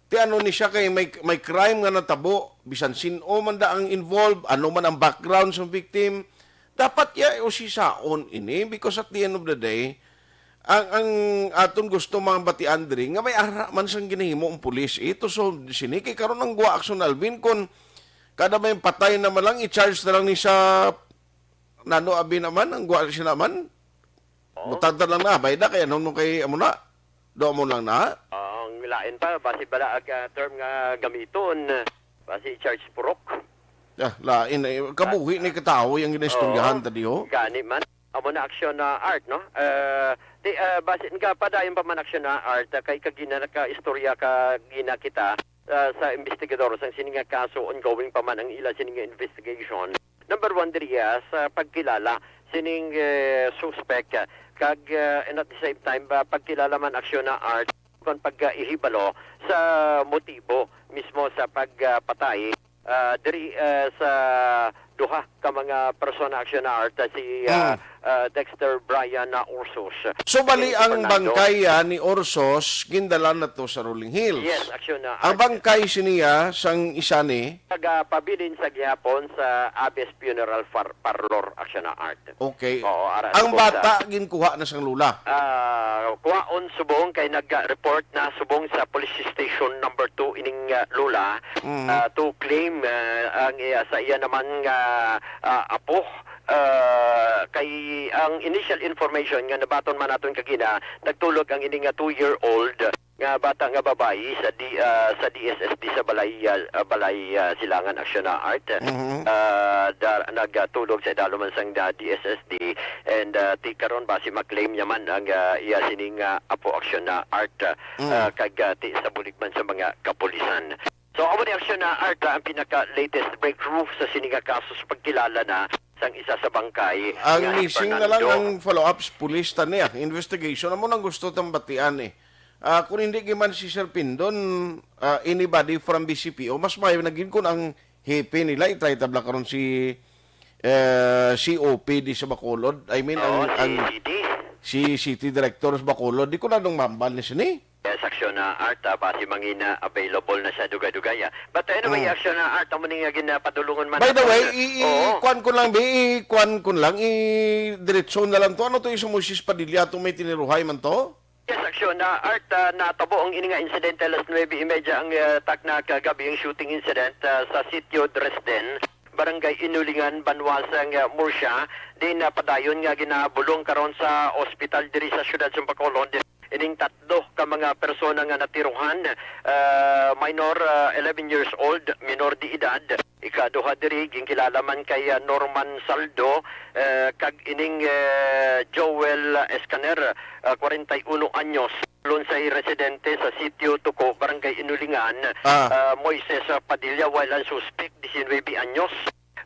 Ti ano ni siya kay may, may crime nga natabo, bisan sin-o man da ang involved, ano man ang background sa victim, dapat iya usisaon ini because at the end of the day, ang, ang aton gusto mga batian diri nga may ara man sang ginahimo ang pulis, eh, to solve sini. Kay karon ang gwa, Aksyon Alvin, kun kada may patay na man lang, i-charge na lang ni sa nano abi naman, ang gwa siya naman. Oo. Butang ta lang na, bayda kay ano nung kay amo na. Do mo lang na. Ah, ang lain pa, basi bala ang, ah, term nga gamiton, basi charge purok. Ah, lain, eh, kabuhi ni katawo yung ginaistoryahan Oo. ta diho. Gani man. Amo na aksyon na Art, no? Eh, di, eh, basi nga padayon pa man aksyon na Art, ah, kay kagina nakaistorya ka gina kita, ah, sa investigador sang sini nga kaso, ongoing pa man ang ila sini nga investigation. Number one diri, ah, sa pagkilala sining, eh, suspect, ah, kag, ah, and at the same time, ah, pagkilala man aksyon na Art kon pag-ihibalo sa motibo mismo sa pagpatay, ah, diri, ah, sa duha ka mga persona aksyon na Art, ah, si, ah, Mm. ah, Dexter Brian, ah, Ursos. So, bali Kini si ang Fernando. bangkay, ah, ni Ursos, gindala na to sa Rolling Hills. Yes, aksyon na Ang Art. bangkay siniya sang isa ni Nagapabilin sa gihapon sa Abbey's Funeral Far-, Parlor, aksyon na Art. Okay. Oo, ara, Ang subong sa bata, ginkuha na sang lula. Ah, kuhaon subong kay nag-report na subong sa police station number two ining, ah, lula, Mm. ah, to claim, ah, ang iya, sa iya naman nga, ah, apo. Ah, kay ang initial information nga nabaton man naton kagina, nagtulog ang ini nga two-year-old nga bata nga babayi sa D-, ah, sa D S S D sa Balay, ah, ah, Balay, ah, Silangan Aksyon na Art. Mhm. Ah, da-, nagtulog sa idalom man sang, ah, D S S D, and, ah, ti karon basi ma-claim niya man ang, ah, iya sining, ah, apo Aksyon na Art, ah, Mm. ah, kag, ah, ti sa bulig man sa mga kapulisan. So, amo ni Aksyon na Art, ah, ang pinaka-latest breakthrough sa sini nga kaso sa pagkilala na sang isa sa bangkay Ang nga si missing na lang Fernando. ang follow-ups, pulis ta niya, investigation. Amo nang gusto tang batian eh. Ah, kung hindi giman si Sir Pindon, ah, anybody from B C P O, mas maayo na gid kung ang hepe nila, i-try tabla karon si, eh, C O P di sa Bacolod. I mean, Oo, ang, si ang, City. si City Director sa Bacolod. Di ko na nung mambal ni sini. Yes, aksyon na Art, ah, basi mangina available na siya dugay-dugay, ah. But anyway, Mm. aksyon na Art, amo ni nga ginapadulungan man By the nato way, na. i-, i-, Oo. kuwan ko lang, bi, i-, kuwan ko lang, i-, diretso na lang to. Ano to yung sumusis Padilla, itong may tiniruhay man to? Yes, aksyon na Art, ah, natabo ang ini nga insidente alas nuebe y media ang, ah, takna kagabi ang shooting incident, ah, sa Sitio Dresden, Barangay Inulingan, Banwa sang, ah, Murcia. Din, ah, padayon nga ginabulong karon sa ospital diri sa siyudad sa Bacolod. Ining tatlo ka mga persona nga natiruhan, ah, minor, ah, eleven years old, minor de edad. Ikaduha diri, ginkilala man kay, ah, Norman Saldo, eh, kag ining, eh, Joel Escaner, ah, kwarenta y uno anyos, lunsay residente sa Sitio Tuco, Barangay Inulingan, Ah. ah, Moises, ah, Padilla, while ang suspek, diecinuebe anyos.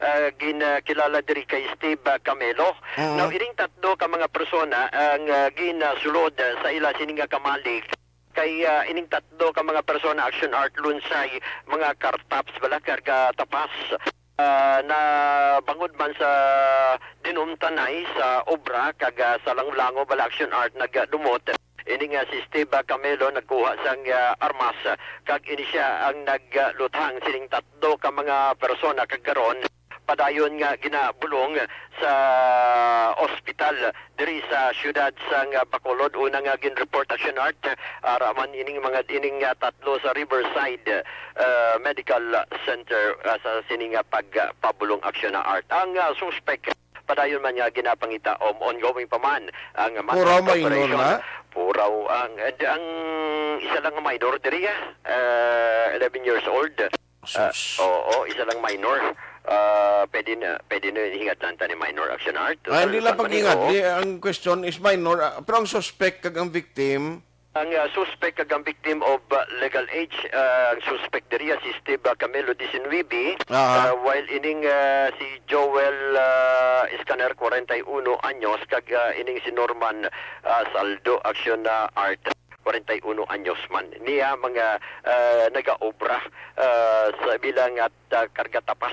ah, ginakilala diri kay Steve, ah, Camelo. Mm. Now, ining tatlo ka mga persona ang, ah, ginasulod, ah, sa ila sini nga kamalig kay, ah, ining tatlo ka mga persona, Action Art, lunsay mga kartaps bala, karga tapas, ah, na bangod man sa dinumtanay sa obra kag, ah, sa langlango bala, Action Art, nagdumot. Ini nga si Steve, ah, Camelo nagkuha sang, ah, armas, ah, kag ini sia ang nagluthang sining tatlo ka mga persona kag karon padayon nga ginabulong sa ospital diri sa siyudad sang, ah, Bacolod. Una nga gin-report, Action Art, ah, ara man ining mga, ining, ah, tatlo sa Riverside, ah, Medical Center, ah, sa sining, ah, pagpabulong, Action Art. Ang, ah, suspek padayon man nga ginapangita, um, ongoing pa man ang matter Puraw minor preparation. Na? Puraw ang, ang isa lang nga minor diri, ah, eleven years old. Ah, Sus. Oo, isa lang minor. Ah, pwede na, pwede na hingadlan ta ni minor, Action Art. Ah, hindi Total lang man pag-ingat. Oo. Di, ang question is minor, ah, pero ang suspect kag ang victim. Ang, ah, suspect kag ang victim of, ah, legal age, ah, ang suspect diri, ah, si Steve, ah, Camelo, diecinuebe, Aha. ah, while ining, ah, si Joel, ah, Scanner, kwarenta y uno anyos, kag, ah, ining si Norman, ah, Saldo, Action, ah, Art, kwarenta y uno anyos man. Niya mga, ah, nagaobra, ah, sa bilang at, ah, karga tapas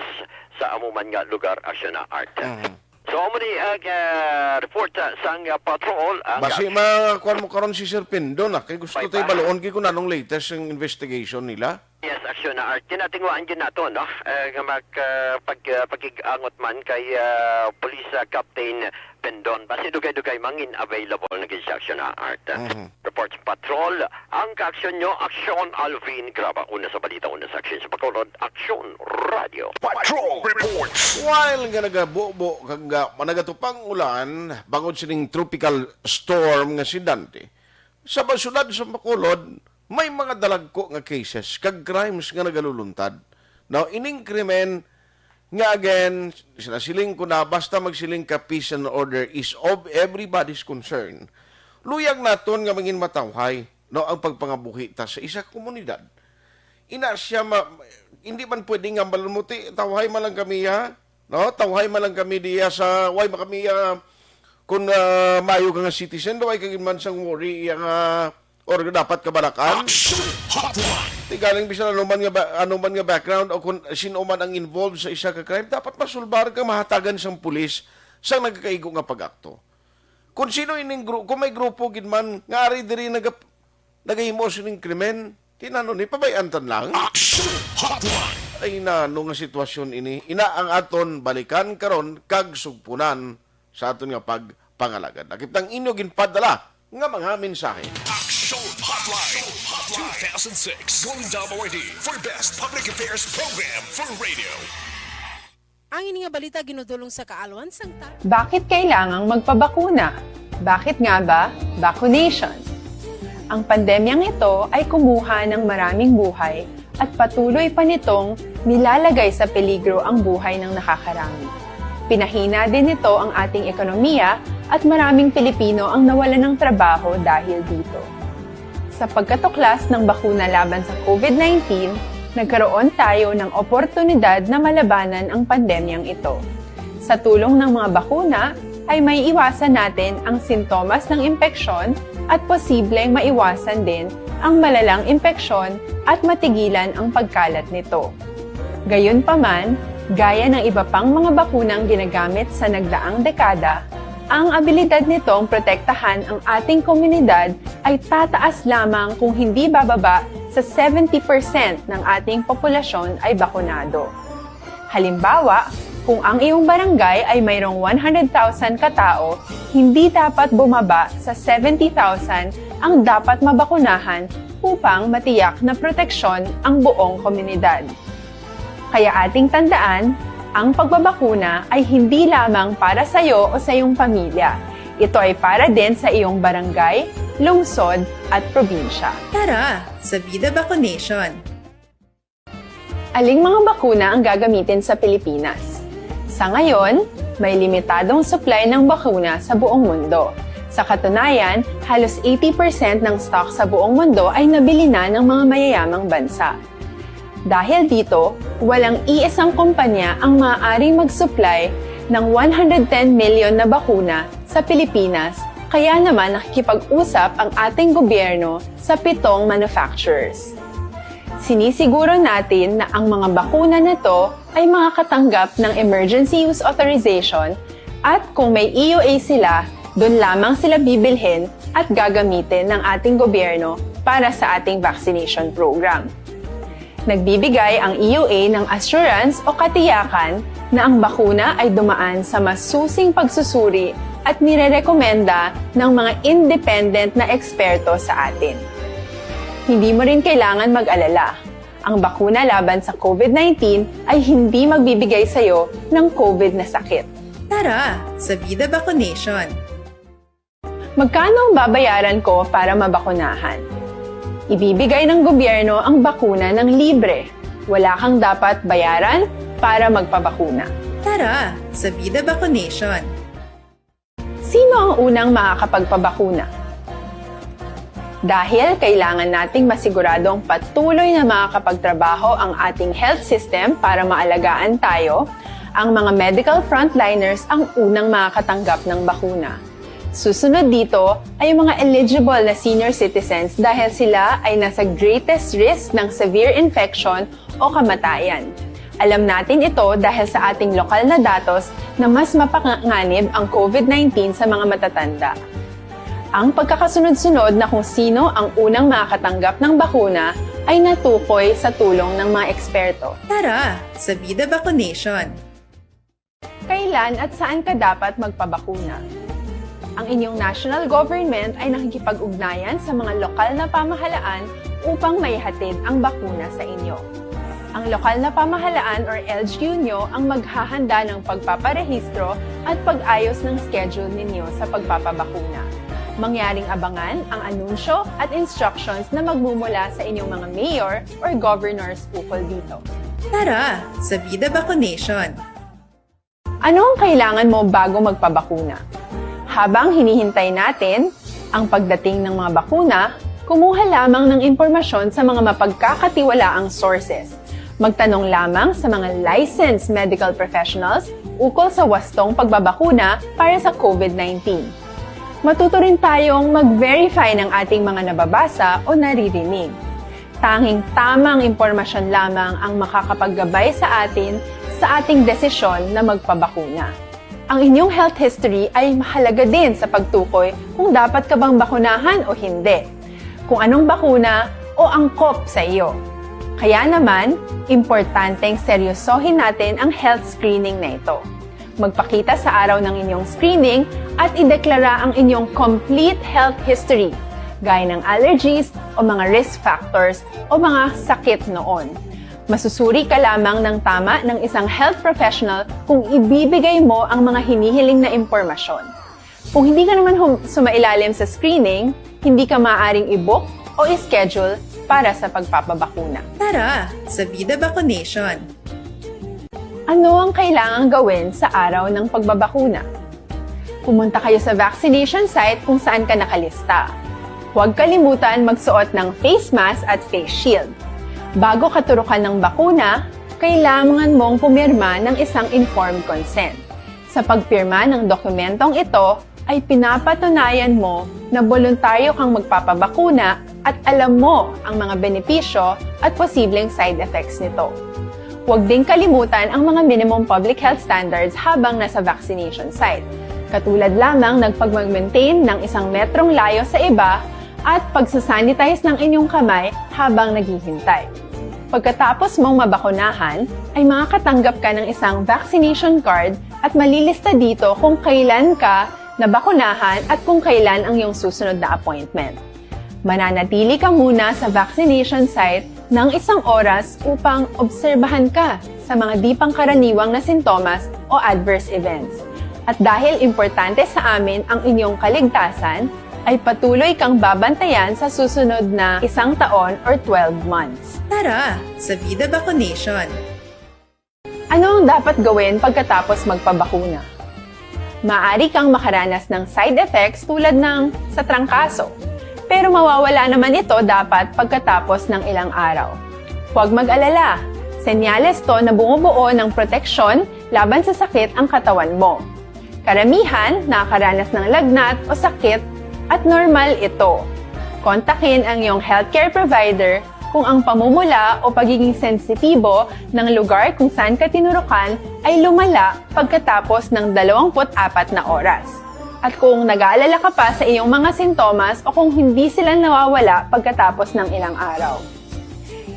sa amo man nga lugar, Action, ah, Art. Mhm. So, amo ni ang, ah, report, ah, sang, ah, patrol. Ang Basi ma-, kuwan mo karon si Sir Pindon, ah, kay gusto Bye-bye. Tayo baloon kay kung anong latest ang investigation nila. Yes, Action, ah, Art. Kinatingwaan gyud nato, no? Eh, nga mag, ah, pag, ah, pag-angot man kay, ah, Police, ah, Captain Pindon. Basi dugay-dugay mangin available na gyud siya, Action, ah, Art. Mhm. Reports Patrol, ang kaaksyon nyo, Aksyon Alvin Graba. Una sa balita, una sa aksyon sa Bacolod, Aksyon Radio. Patrol Reports. While nga nagabubo kag nga managatupang ulan bangod sining tropical storm nga si Dante, sa ba-, siyudad sa Bacolod, may mga dalagko nga cases kag crimes nga nagaluluntad. Now, ining krimen nga, again, sila siling ko na, basta magsiling ka, peace and order is of everybody's concern. Luyag naton nga mangin matawhay, no, ang pagpangabuhi ta sa isa ka komunidad. Ina siya ma-, hindi man pwede nga balon mo, "Ti, tawhay man lang kami, ha? No, tawhay man lang kami diya sa, way man kami, ah, kung, ah, maayo ka nga citizen, daw ay kagin man sang worry iya nga, or dapat kabalakan." Action Hotline. Ti galing bisan ano man nga ba-, ano man nga background o kung sino man ang involved sa isa ka crime, dapat masulbar ka, mahatagan sang pulis sang nagakaigo nga pag-akto. Kung sino ining gru-, kung may grupo gid man nga ari diri naga-, nagahimo sining krimen, tinano ni pabay-an tan lang. Action Hotline. Ay, nano nga sitwasyon ini. Ina ang aton balikan karon kag sugpunan sa aton nga pagpangalagad. Nakiptang inyo ginpadala nga mga mensahe. Action Hotline, two thousand six Golden Dome Awardee for Best Public Affairs Program for Radio. Ang ini nga balita ginudulong sa kaalwan sang ta- Bakit kailangang magpabakuna? Bakit nga ba vaccination? Ang pandemyang ito ay kumuha ng maraming buhay at patuloy pa nitong nilalagay sa peligro ang buhay ng nakakarami. Pinahina din nito ang ating ekonomiya at maraming Pilipino ang nawalan ng trabaho dahil dito. Sa pagkatuklas ng bakuna laban sa COVID nineteen, nagkaroon tayo ng oportunidad na malabanan ang pandemyang ito. Sa tulong ng mga bakuna, ay may iwasan natin ang sintomas ng impeksyon at posibleng maiwasan din ang malalang impeksyon at matigilan ang pagkalat nito. Gayunpaman, gaya ng iba pang mga bakunang ginagamit sa nagdaang dekada, ang abilidad nitong protektahan ang ating komunidad ay tataas lamang kung hindi bababa sa seventy percent ng ating populasyon ay bakunado. Halimbawa, kung ang iyong barangay ay mayroong one hundred thousand katao, hindi dapat bumaba sa seventy thousand ang dapat mabakunahan upang matiyak na proteksyon ang buong komunidad. Kaya ating tandaan, ang pagbabakuna ay hindi lamang para sa iyo o sa iyong pamilya. Ito ay para din sa iyong barangay, lungsod, at probinsya. Tara, sa Bida Vaccination! Aling mga bakuna ang gagamitin sa Pilipinas? Sa ngayon, may limitadong supply ng bakuna sa buong mundo. Sa katunayan, halos eighty percent ng stock sa buong mundo ay nabili na ng mga mayayamang bansa. Dahil dito, walang iisang kumpanya ang maaaring mag-supply ng one hundred ten million na bakuna sa Pilipinas, kaya naman nakikipag-usap ang ating gobyerno sa pitong manufacturers. Sinisiguro natin na ang mga bakuna na to ay makakatanggap ng emergency use authorization, at kung may E U A sila, doon lamang sila bibilhin at gagamitin ng ating gobyerno para sa ating vaccination program. Nagbibigay ang E U A ng assurance o katiyakan na ang bakuna ay dumaan sa masusing pagsusuri at nirerekomenda ng mga independent na eksperto sa atin. Hindi mo rin kailangan mag-alala. Ang bakuna laban sa COVID nineteen ay hindi magbibigay sa iyo ng COVID na sakit. Tara sa Vida Vaccination! Magkano ang babayaran ko para mabakunahan? Ibibigay ng gobyerno ang bakuna ng libre. Wala kang dapat bayaran para magpabakuna. Tara sa Vida Vaccination! Sino ang unang makakapagpabakuna? Dahil kailangan nating masiguradong patuloy na makakapagtrabaho ang ating health system para maalagaan tayo, ang mga medical frontliners ang unang makakatanggap ng bakuna. Susunod dito ay ang mga eligible na senior citizens dahil sila ay nasa greatest risk ng severe infection o kamatayan. Alam natin ito dahil sa ating lokal na datos na mas mapanganib ang COVID nineteen sa mga matatanda. Ang pagkakasunod-sunod na kung sino ang unang makakatanggap ng bakuna ay natukoy sa tulong ng mga eksperto. Tara sa Vida Vaccination! Kailan at saan ka dapat magpabakuna? Ang inyong national government ay nakikipag-ugnayan sa mga lokal na pamahalaan upang maihatid ang bakuna sa inyo. Ang lokal na pamahalaan or L G U nyo ang maghahanda ng pagpaparehistro at pag-ayos ng schedule ninyo sa pagpapabakuna. Mangyaring abangan ang anunsyo at instructions na magmumula sa inyong mga mayor or governors ukol dito. Tara sa Vida Vaccination! Ano ang kailangan mo bago magpabakuna? Habang hinihintay natin ang pagdating ng mga bakuna, kumuha lamang ng impormasyon sa mga mapagkakatiwalaang sources. Magtanong lamang sa mga licensed medical professionals ukol sa wastong pagbabakuna para sa COVID nineteen. Matuto rin tayong mag-verify ng ating mga nababasa o naririnig. Tanging tamang impormasyon lamang ang makakapaggabay sa atin sa ating desisyon na magpabakuna. Ang inyong health history ay mahalaga din sa pagtukoy kung dapat ka bang bakunahan o hindi, kung anong bakuna o angkop sa iyo. Kaya naman, importanteng seryosohin natin ang health screening na ito. Magpakita sa araw ng inyong screening at ideklara ang inyong complete health history, gaya ng allergies o mga risk factors o mga sakit noon. Masusuri ka lamang ng tama ng isang health professional kung ibibigay mo ang mga hinihiling na impormasyon. Kung hindi ka naman hum- sumailalim sa screening, hindi ka maaaring i-book o i-schedule para sa pagpapabakuna. Tara sa Vida Vaccination! Ano ang kailangang gawin sa araw ng pagbabakuna? Pumunta kayo sa vaccination site kung saan ka nakalista. Huwag kalimutan magsuot ng face mask at face shield. Bago ka turukan ng bakuna, kailangan mong pumirma ng isang informed consent. Sa pagpirma ng dokumentong ito, ay pinapatunayan mo na boluntaryo kang magpapabakuna at alam mo ang mga benepisyo at posibleng side effects nito. Huwag ding kalimutan ang mga minimum public health standards habang nasa vaccination site, katulad lamang ng pagmag-maintain ng isang metrong layo sa iba at pagsasanitize ng inyong kamay habang naghihintay. Pagkatapos mong mabakunahan, ay makakatanggap ka ng isang vaccination card at malilista dito kung kailan ka nabakunahan at kung kailan ang iyong susunod na appointment. Mananatili ka muna sa vaccination site ng isang oras upang obserbahan ka sa mga di pangkaraniwang na sintomas o adverse events. At dahil importante sa amin ang inyong kaligtasan, ay patuloy kang babantayan sa susunod na isang taon or twelve months. Tara sa Vida Vaccination! Ano ang dapat gawin pagkatapos magpabakuna? Maaari kang makaranas ng side effects tulad ng sa trangkaso, pero mawawala naman ito dapat pagkatapos ng ilang araw. Huwag mag-alala, senyales to na bumubuo ng proteksyon laban sa sakit ang katawan mo. Karamihan nakakaranas ng lagnat o sakit at normal ito. Kontakin ang iyong healthcare provider kung ang pamumula o pagiging sensitibo ng lugar kung saan ka tinurukan ay lumala pagkatapos ng dalawampu't apat na oras. At kung nag-aalala ka pa sa iyong mga sintomas o kung hindi sila nawawala pagkatapos ng ilang araw.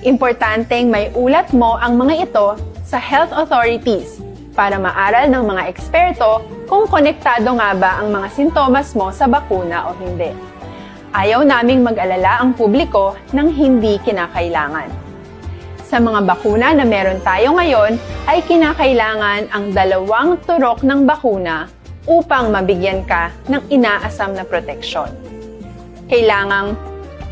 Importanteng may ulat mo ang mga ito sa health authorities para maaral ng mga eksperto kung konektado nga ba ang mga sintomas mo sa bakuna o hindi. Ayaw naming mag-alala ang publiko ng hindi kinakailangan. Sa mga bakuna na meron tayo ngayon, ay kinakailangan ang dalawang turok ng bakuna upang mabigyan ka ng inaasam na proteksyon. Kailangang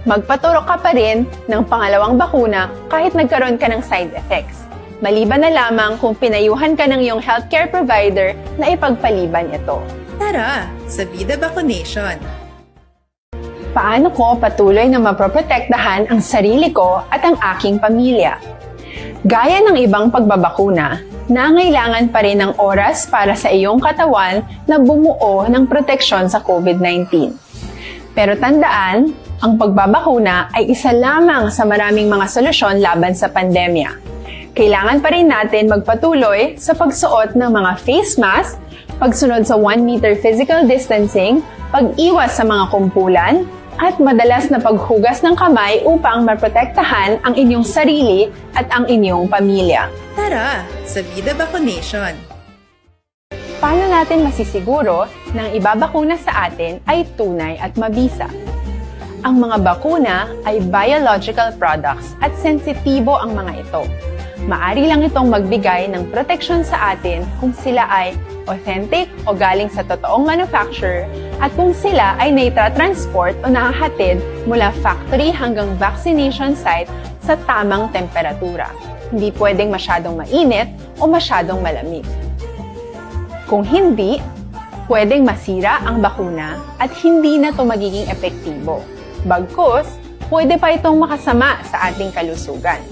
magpaturok ka pa rin ng pangalawang bakuna kahit nagkaroon ka ng side effects, maliban na lamang kung pinayuhan ka ng iyong healthcare provider na ipagpaliban ito. Tara sa Vida Vaccination! Paano ko patuloy na maproprotektahan ang sarili ko at ang aking pamilya? Gaya ng ibang pagbabakuna, nangailangan pa rin ng oras para sa iyong katawan na bumuo ng proteksyon sa COVID nineteen. Pero tandaan, ang pagbabakuna ay isa lamang sa maraming mga solusyon laban sa pandemya. Kailangan pa rin natin magpatuloy sa pagsuot ng mga face mask, pagsunod sa one meter physical distancing, pag-iwas sa mga kumpulan, at madalas na paghugas ng kamay upang maprotektahan ang inyong sarili at ang inyong pamilya. Tara sa Vida Vaccination! Paano natin masisiguro na ang ibabakuna sa atin ay tunay at mabisa? Ang mga bakuna ay biological products at sensitibo ang mga ito. Maari lang itong magbigay ng proteksyon sa atin kung sila ay authentic o galing sa totoong manufacturer at kung sila ay naitratransport o nahahatid mula factory hanggang vaccination site sa tamang temperatura. Hindi pwedeng masyadong mainit o masyadong malamig. Kung hindi, pwedeng masira ang bakuna at hindi na ito magiging epektibo. Bagkus, pwede pa itong makasama sa ating kalusugan.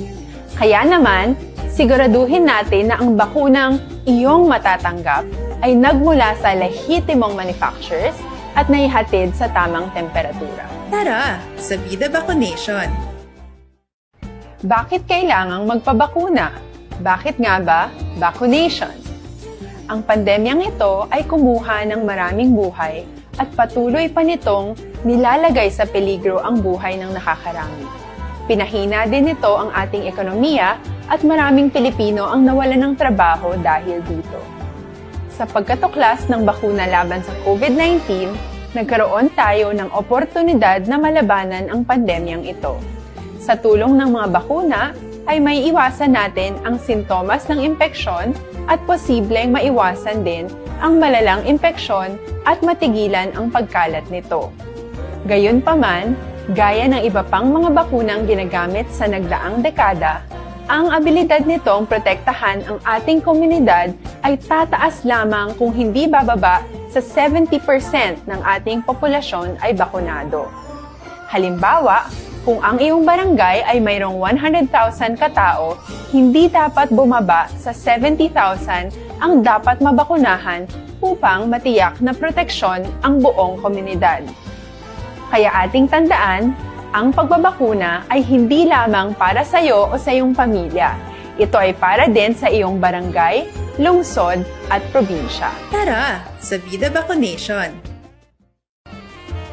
Kaya naman, siguraduhin natin na ang bakunang iyong matatanggap ay nagmula sa lehitimong manufacturers at naihatid sa tamang temperatura. Tara sa Vida Vaccination! Bakit kailangang magpabakuna? Bakit nga ba vaccination? Ang pandemyang ito ay kumuha ng maraming buhay at patuloy pa nitong nilalagay sa peligro ang buhay ng nakakarami. Pinahina din nito ang ating ekonomiya at maraming Pilipino ang nawalan ng trabaho dahil dito. Sa pagkatuklas ng bakuna laban sa COVID nineteen, nagkaroon tayo ng oportunidad na malabanan ang pandemyang ito. Sa tulong ng mga bakuna, ay maiiwasan natin ang sintomas ng impeksyon at posibleng maiwasan din ang malalang impeksyon at matigilan ang pagkalat nito. Gayunpaman, gaya ng iba pang mga bakunang ginagamit sa nagdaang dekada, ang abilidad nitong protektahan ang ating komunidad ay tataas lamang kung hindi bababa sa seventy percent ng ating populasyon ay bakunado. Halimbawa, kung ang iyong barangay ay mayroong one hundred thousand ka tao, hindi dapat bumaba sa seventy thousand ang dapat mabakunahan upang matiyak na proteksyon ang buong komunidad. Kaya ating tandaan, ang pagbabakuna ay hindi lamang para sa iyo o sa iyong pamilya. Ito ay para din sa iyong barangay, lungsod, at probinsya. Tara sa Vida Vaccination!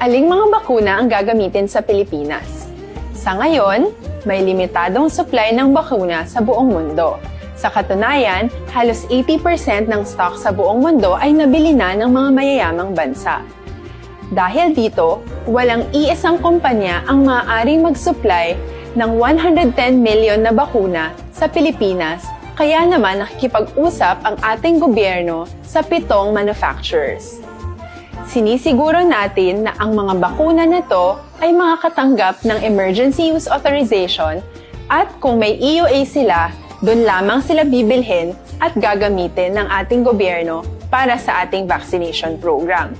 Aling mga bakuna ang gagamitin sa Pilipinas? Sa ngayon, may limitadong supply ng bakuna sa buong mundo. Sa katunayan, halos eighty percent ng stock sa buong mundo ay nabili na ng mga mayayamang bansa. Dahil dito, walang iisang kumpanya ang maaaring mag-supply ng one hundred ten million na bakuna sa Pilipinas, kaya naman nakikipag-usap ang ating gobyerno sa pitong manufacturers. Sinisiguro natin na ang mga bakuna na to ay makakatanggap ng emergency use authorization at kung may E U A sila, doon lamang sila bibilhin at gagamitin ng ating gobyerno para sa ating vaccination program.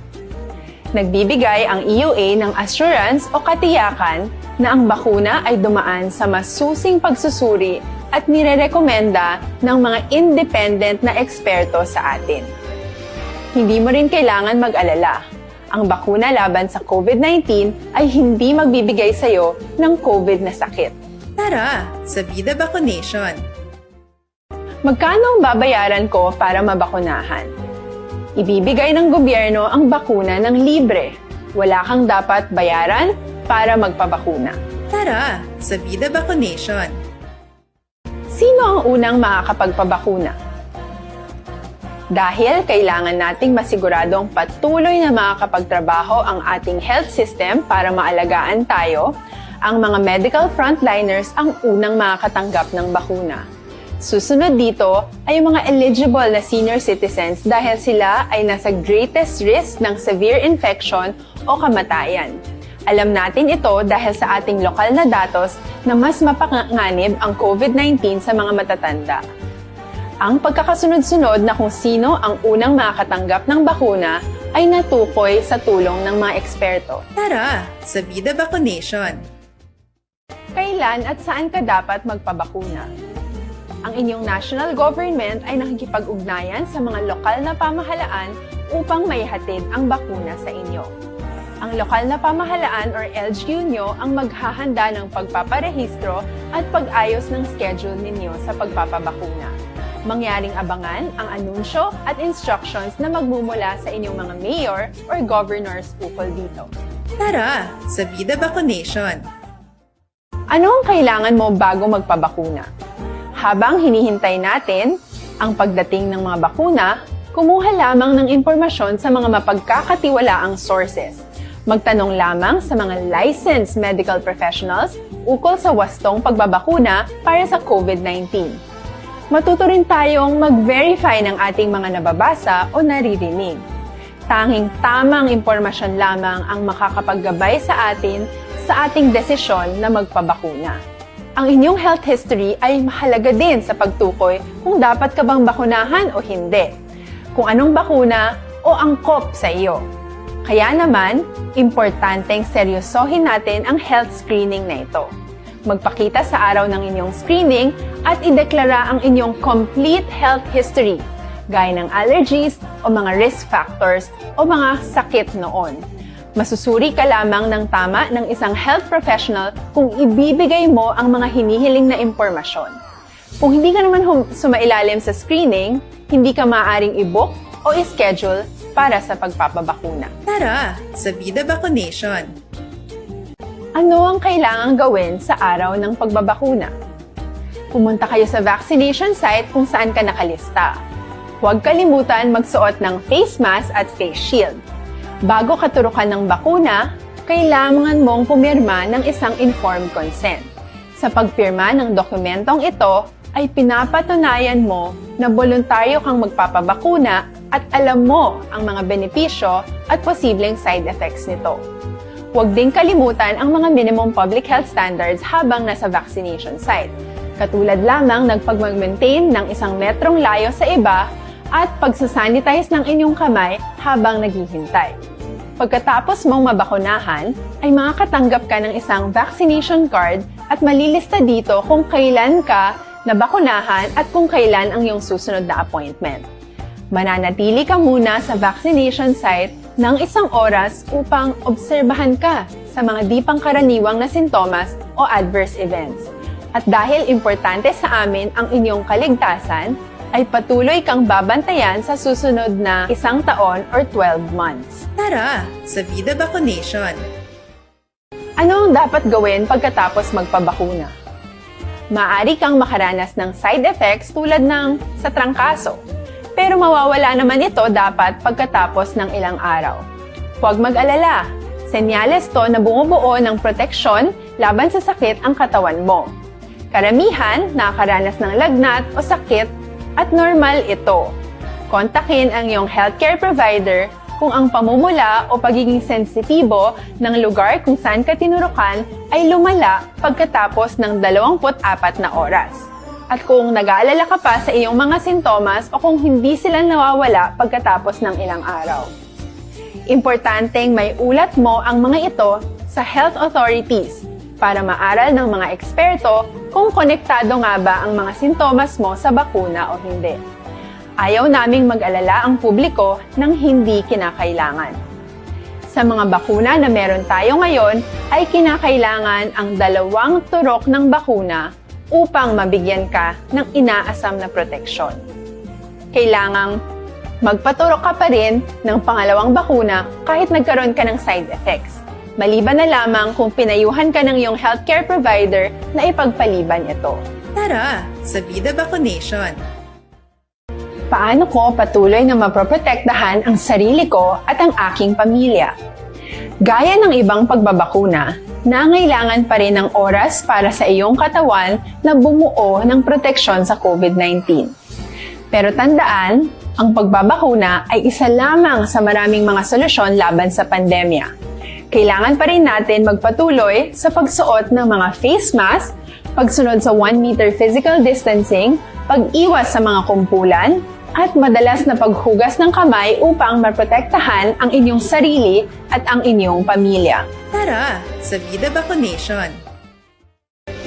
Nagbibigay ang E U A ng assurance o katiyakan na ang bakuna ay dumaan sa masusing pagsusuri at nirerekomenda ng mga independent na eksperto sa atin. Hindi mo rin kailangan mag-alala. Ang bakuna laban sa COVID nineteen ay hindi magbibigay sa iyo ng COVID na sakit. Tara sa Vida Vaccination! Magkano ang babayaran ko para mabakunahan? Ibibigay ng gobyerno ang bakuna ng libre. Wala kang dapat bayaran para magpabakuna. Tara sa Vida Vaccination! Sino ang unang makakapagpabakuna? Dahil kailangan nating masiguradong patuloy na makakapagtrabaho ang ating health system para maalagaan tayo, ang mga medical frontliners ang unang makakatanggap ng bakuna. Susunod dito ay ang mga eligible na senior citizens dahil sila ay nasa greatest risk ng severe infection o kamatayan. Alam natin ito dahil sa ating lokal na datos na mas mapanganib ang COVID nineteen sa mga matatanda. Ang pagkakasunod-sunod na kung sino ang unang makakatanggap ng bakuna ay natukoy sa tulong ng mga eksperto. Tara sa Vida Vaccination! Kailan at saan ka dapat magpabakuna? Ang inyong national government ay nakikipag-ugnayan sa mga lokal na pamahalaan upang maihatid ang bakuna sa inyo. Ang lokal na pamahalaan or L G U nyo ang maghahanda ng pagpaparehistro at pag-ayos ng schedule ninyo sa pagpapabakuna. Mangyaring abangan ang anunsyo at instructions na magmumula sa inyong mga mayor or governors ukol dito. Tara sa Vida Vaccination! Ano ang kailangan mo bago magpabakuna? Habang hinihintay natin ang pagdating ng mga bakuna, kumuha lamang ng impormasyon sa mga mapagkakatiwalaang sources. Magtanong lamang sa mga licensed medical professionals ukol sa wastong pagbabakuna para sa COVID nineteen. Matuto rin tayong mag-verify ng ating mga nababasa o naririnig. Tanging tamang impormasyon lamang ang makakapaggabay sa atin sa ating desisyon na magpabakuna. Ang inyong health history ay mahalaga din sa pagtukoy kung dapat ka bang bakunahan o hindi, kung anong bakuna o angkop sa iyo. Kaya naman, importanteng seryosohin natin ang health screening na ito. Magpakita sa araw ng inyong screening at ideklara ang inyong complete health history, gaya ng allergies o mga risk factors o mga sakit noon. Masusuri ka lamang ng tama ng isang health professional kung ibibigay mo ang mga hinihiling na impormasyon. Kung hindi ka naman hum- sumailalim sa screening, hindi ka maaaring i-book o i-schedule para sa pagpapabakuna. Tara sa Vida Vaccination! Ano ang kailangang gawin sa araw ng pagbabakuna? Pumunta kayo sa vaccination site kung saan ka nakalista. Huwag kalimutan magsuot ng face mask at face shield. Bago katurukan ng bakuna, kailangan mong pumirma ng isang informed consent. Sa pagpirma ng dokumentong ito, ay pinapatunayan mo na boluntaryo kang magpapabakuna at alam mo ang mga benepisyo at posibleng side effects nito. Huwag ding kalimutan ang mga minimum public health standards habang nasa vaccination site, katulad lamang ng pagmag-maintain ng isang metrong layo sa iba at pagsasanitize ng inyong kamay habang naghihintay. Pagkatapos mong mabakunahan, ay makakatanggap ka ng isang vaccination card at malilista dito kung kailan ka nabakunahan at kung kailan ang iyong susunod na appointment. Mananatili ka muna sa vaccination site ng isang oras upang obserbahan ka sa mga di pangkaraniwang na sintomas o adverse events. At dahil importante sa amin ang inyong kaligtasan, ay patuloy kang babantayan sa susunod na isang taon or twelve months. Tara sa Vida Vaccination! Ano ang dapat gawin pagkatapos magpabakuna? Maaari kang makaranas ng side effects tulad ng sa trangkaso, pero mawawala naman ito dapat pagkatapos ng ilang araw. Huwag mag-alala, senyales to na bumubuo ng proteksyon laban sa sakit ang katawan mo. Karamihan nakakaranas ng lagnat o sakit at normal ito. Kontakin ang iyong healthcare provider kung ang pamumula o pagiging sensitibo ng lugar kung saan ka tinurukan ay lumala pagkatapos ng dalawampu't apat na oras. At kung nag-aalala ka pa sa iyong mga sintomas o kung hindi sila nawawala pagkatapos ng ilang araw. Importanteng may ulat mo ang mga ito sa health authorities para maaral ng mga eksperto kung konektado nga ba ang mga sintomas mo sa bakuna o hindi. Ayaw naming mag-alala ang publiko ng hindi kinakailangan. Sa mga bakuna na meron tayo ngayon, ay kinakailangan ang dalawang turok ng bakuna upang mabigyan ka ng inaasam na proteksyon. Kailangang magpaturok ka pa rin ng pangalawang bakuna kahit nagkaroon ka ng side effects, maliban na lamang kung pinayuhan ka ng iyong healthcare provider na ipagpaliban ito. Tara sa Vida Vaccination! Paano ko patuloy na maproprotektahan ang sarili ko at ang aking pamilya? Gaya ng ibang pagbabakuna, nangailangan pa rin ng oras para sa iyong katawan na bumuo ng proteksyon sa COVID nineteen. Pero tandaan, ang pagbabakuna ay isa lamang sa maraming mga solusyon laban sa pandemya. Kailangan pa rin natin magpatuloy sa pagsuot ng mga face mask, pagsunod sa one meter physical distancing, pag-iwas sa mga kumpulan, at madalas na paghugas ng kamay upang maprotektahan ang inyong sarili at ang inyong pamilya. Tara sa Vida Vaccination!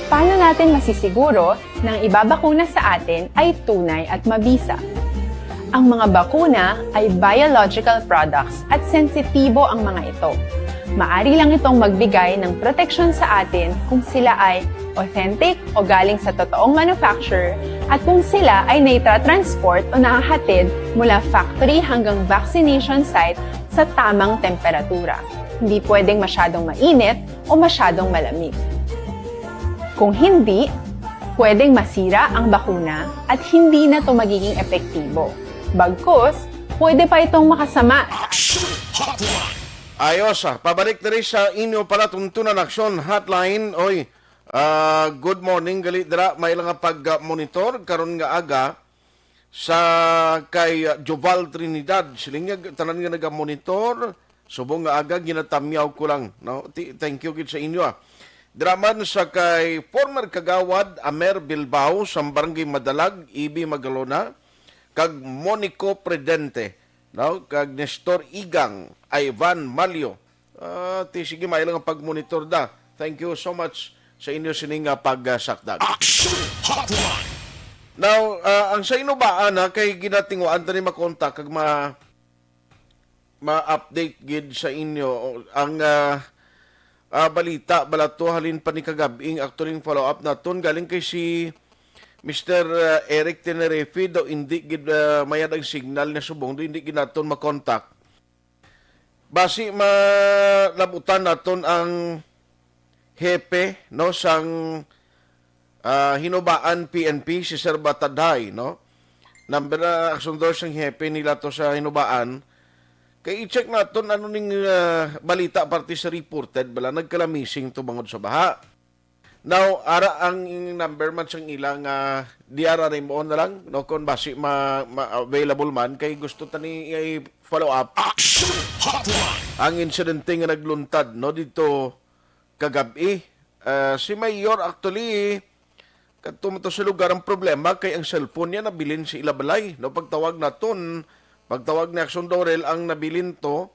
Paano natin masisiguro na ang ibabakuna sa atin ay tunay at mabisa? Ang mga bakuna ay biological products at sensitibo ang mga ito. Maari lang itong magbigay ng proteksyon sa atin kung sila ay authentic o galing sa totoong manufacturer at kung sila ay naitatransport o nahahatid mula factory hanggang vaccination site sa tamang temperatura. Hindi pwedeng masyadong mainit o masyadong malamig. Kung hindi, pwedeng masira ang bakuna at hindi na ito magiging epektibo. Bagkus, pwede pa itong makasama. Ayos, ah. Pabalik diri sa inyo palatuntunan Aksyon Hotline. Oy, ah, good morning. Gali dira, may lang nga pag-monitor karon nga aga sa kay, ah, Joval Trinidad. Siling niya, tanan nga naga-monitor, subong nga aga, ginatamyaw ko lang, no? Ti-, thank you gid sa inyo, ah. Dira man sa kay former kagawad Amer Bilbao sa Barangay Madalag, Ibi Magalona, kag Monico Predente, no? Kag Nestor Igang, Ivan Malio. Ah, ti sige, may lang ang pag-monitor da. Thank you so much sa inyo sining nga pagsakdag. Action Hotline! Now, ah, ang sa inubaan, ha, kay ginatinguan ta ni makontak kag ma-, ma-update gid sa inyo ang, ah, ah, balita bala to halin pa ni kagab-ing, actually, follow up naton galing kay si Mister, ah, Eric Tenerife daw hindi gid, ah, mayad ang signal niya subong daw hindi gid naton makontak. Basi malabutan naton ang hepe, no, sang, ah, Hinubaan P N P, si Sir Batadhay, no? Number, ah, Aksyon Dos ang hepe nila to sa Hinubaan. Kay i-check naton ano ning, ah, balita parte sa reported bala nagkala-missing to bangod sa baha. Now, ara ang number man sang ila nga diara nimo na lang, no, kung basi ma-, ma-, available man, kay gusto ta ni i-follow up. Action Hotline! Ang insidente nga nagluntad, no, dito kagab-i. Ah, si Mayor actually, kadto man to sa lugar ang problema kay ang cellphone niya nabilin sa ila balay, no, pagtawag naton, pagtawag ni Aksyon Dorel ang nabilin to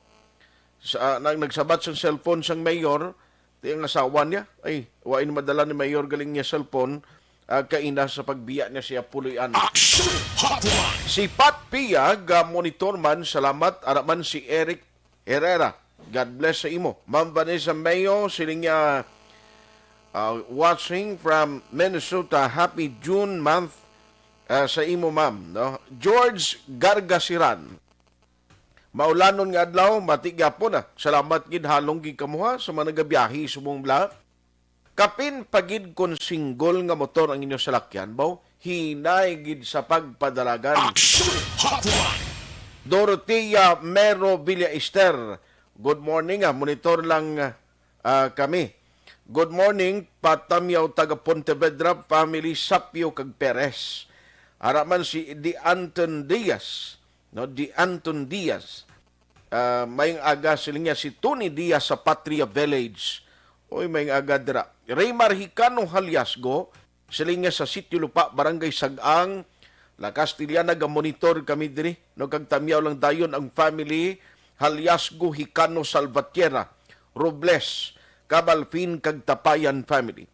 sa, nang nagsabat sang cellphone sang Mayor, Ti ang asawa niya, ay, wa ini madala ni Mayor galing niya cellphone, ah, kaina sa pagbiya niya siya puloy-an. Action Hotline! Si Pat Pia, ga-monitor man, salamat, ara man si Eric Herrera. God bless sa imo. Ma'am Vanessa Mayo, siling niya, ah, watching from Minnesota. Happy June month, ah, sa imo, ma'am, no? George Gargasiran. Maulanon nga adlaw, mati gyapon, ah. Salamat gid, halong gid kamo, ha, sa mga nagabiyahe subong bala. Kapin pa gid kon single nga motor ang inyo salakyan, baw, hinay gid sa pagpadalagan. Action Hotline! Dorothea Mero Villaester, good morning, ah. Monitor lang, ah, kami. Good morning, Patamyaw taga Pontevedra, family Sapio kag Perez. Ara man si Di Anton Diaz, no, Di Anton Diaz. Ah, maayong aga, siling niya si Tony Diaz sa Patria Village. Oy, maayong aga dira. Raymar Hicano Haliasgo, siling niya sa Sitio Lupa, Barangay Sag-ang, La Castellana, ga-monitor kami diri, no, kag tamyaw lang dayon ang family Haliasgo, Hicano, Salvatierra, Robles, Cabalfin, kag Tapayan family.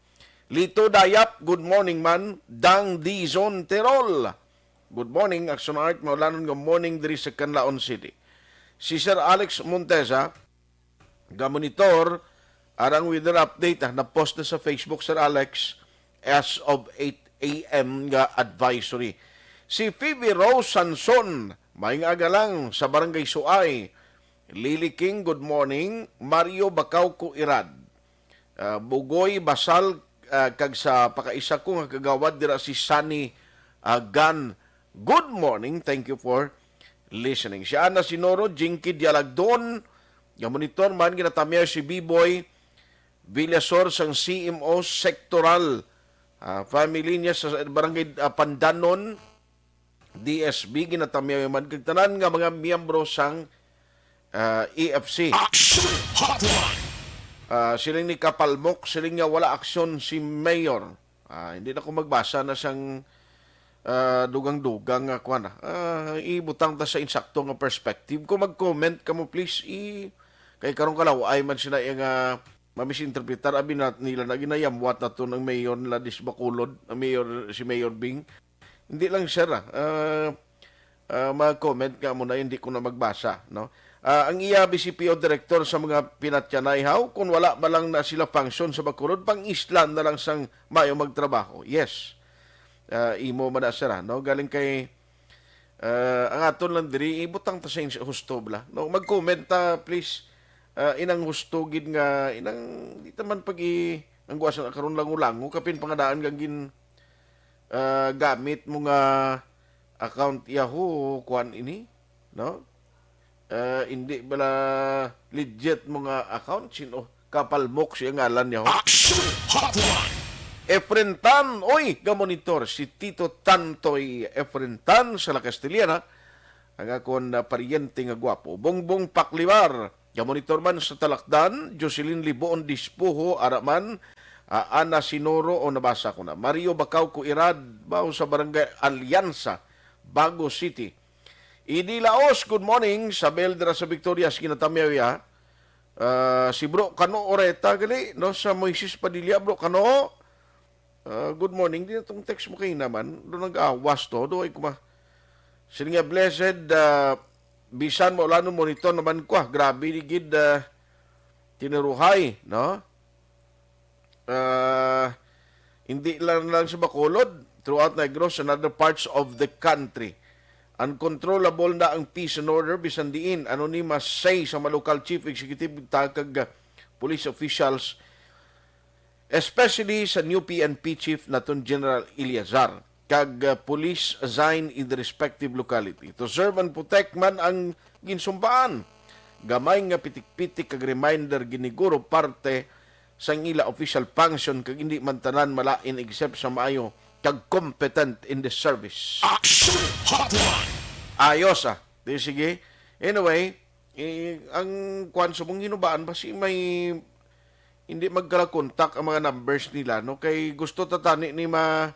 Lito Dayap, good morning man. Dang Dizon Terol, good morning. Action Art, maulanon nga morning diri sa Canlaon City. Si Sir Alex Montesa, ga-monitor arang weather update, ah, na-post na sa Facebook, Sir Alex, as of eight a m nga advisory. Si Phoebe Rose Sanson, maayong aga lang sa Barangay Suay. Lily King, good morning. Mario Bacauco Irad, ah, Bugoy Basal, ah, kag sa pakaisa ko nga kagawad dira si Sunny, ah, Gan. Good morning. Thank you for listening. Si Ana Sinoro, Jinky Dialagdon, nga monitor man, ginatamyaw si Biboy Villasor sang C M O Sectoral, ah, family niya sa Barangay, ah, Pandanon, D S B, ginatamyaw man kag tanan nga mga miyembro sang, ah, E F C. Action Hotline! Ah, siling ni Kapalmok, siling nga wala aksyon si Mayor. Ah, hindi na ko magbasa na sang, ah, dugang-dugang nga kuwan, ah. Ah, ibutang ta sa insakto nga perspective. Kung mag-comment kamo, please, i-, kay karong kalaw-ay man sila nga mamisinterpretar, abi na nila na ginayamwat na to ng mayor nila Dis Bacolod, ang mayor, si Mayor Bing. Hindi lang, sir, ah. Ah, ah, mga comment nga mo na, hindi ko na magbasa, no? Ah, ang iya B C P O director sa mga pinatyanay, haw, kung wala man lang na sila function sa Bacolod, pang-isla na lang sang mayo magtrabaho. Yes. Ah, imo man na, sir, ah, no? Galing kay, ah, ang aton lang diri, ibutang ta sa ins-, husto bala, no? Mag-comment ta, please. Ah, inang husto gid nga, inang, di ta man pag i-, ang guwasan karon lango-lango, kapin pangadaan kang gin-, ah, gamit mo nga account Yahoo, kuan ini, no? Ah, hindi bala legit mo nga account, sino? Kapalmok siya ngalan niya, ho. Action Hotline! Efren Tan, oy, gamonitor si Tito Tantoy Efren Tan sa La Castellana, ang akon, ah, paryente nga gwapo. Bongbong Paklibar, gamonitor man sa Talakdan. Jocelyn Liboon Dispuho, ara man, ah, Ana Sinoro, o nabasa ko na. Mario Bacauco Irad, bao sa Barangay Alianza, Bago City. Idi Laos, good morning. Sabel dira sa Victorias, ginatamyaw ya. Ah, si Bro Kano Oreta, gali, no, sa Moises Padilla, Bro Kano. Ah, good morning. Di na tong text mo kayo naman. Doon nag-awas to. Doon ay kuma-, sila nga, blessed, ah, bisan maulanon, monitor naman ko, ah. Grabe, di gid, ah, tiniruhay, no? Ah, hindi lang, lang sa Bacolod, throughout Negros and other parts of the country. Uncontrollable na ang peace and order bisan diin. Ano ni mas say sa mga local chief executive, ta-, kag, ah, police officials, especially sa new P N P chief naton General Eleazar, kag, ah, police assigned in the respective locality to serve and protect man ang ginsumpaan. Gamay nga pitik-pitik kag reminder giniguro parte sang ila official function, kag hindi man tanan malain except sa maayo kag competent in the service. Action Hotline! Ayos, ah. Di, sige. Anyway, eh, ang kwan sa mong hinubaan, basi may hindi magkalakontak ang mga numbers nila, no? Kay gusto ta tani ni ma-,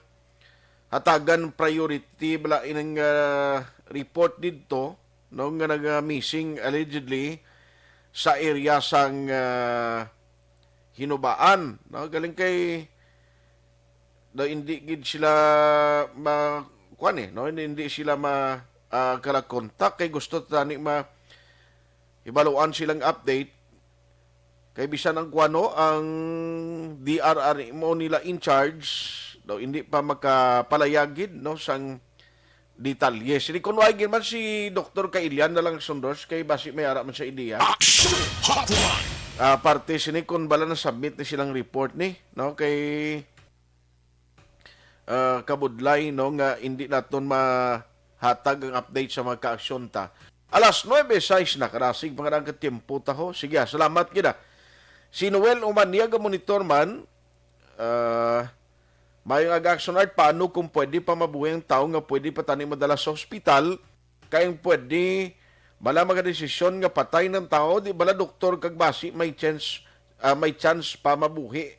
hatagan priority bala ining, ah, report didto, no, nga naga-missing allegedly sa area sang, ah, Hinubaan, no? Galing kay, no, hindi gid sila ma-, kuwan, eh, no? Hindi, hindi sila ma-, ah, kalakontak kay gusto tani ma-, hibaluan silang update. Kay bisan ang kuwano, ang D R R M O nila in charge, no, hindi pa makapalayag gid, no, sang detalye. Sini kun wala gid man si Doktor Kailian na lang sundos kay basi may ara man sa ideya. Action Hotline! Ah, parte sini kun bala na-submit ni silang report ni, no, kay, ah, kabudlay, no, nga hindi naton mahatag ang update sa mga kaaksyon ta. Alas nuebe sais na, karasig pa nga ang tiempo ta, ho. Sige, ah, salamat gid, ah. Si Noel Umania, ga-monitor man, ah, Mayong aga, Action Art, paano kung pwede pa mabuhi ang tawo nga pwede pa tani madala sa ospital? Kay ang pwede, bala, magadesisyon nga patay ng tao, di bala, doktor, kag basi may chance, ah, may chance pa mabuhi.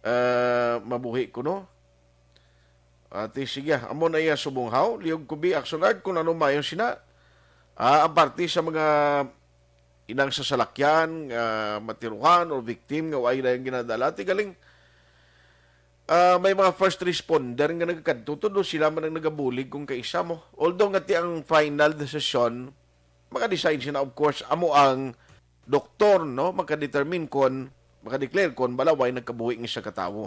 Ah, mabuhi kuno. Ati, sige, amo na iya subong, haw. Liog kubi, Action Art, kung ano mayo sina. Ah, ang parte sa mga inang sa salakyan nga matiruhan or victim nga way dayon ginadala. Ti galing, ah, may mga first responder nga nagakadto, tuod sila man ang nagabulig kung kaisa mo. Although nga ti ang final decision, maka-decide sila, of course, amo ang doktor, no, maka-determine kon, maka-declare kon bala way nagkabuhi ang isa ka tawo.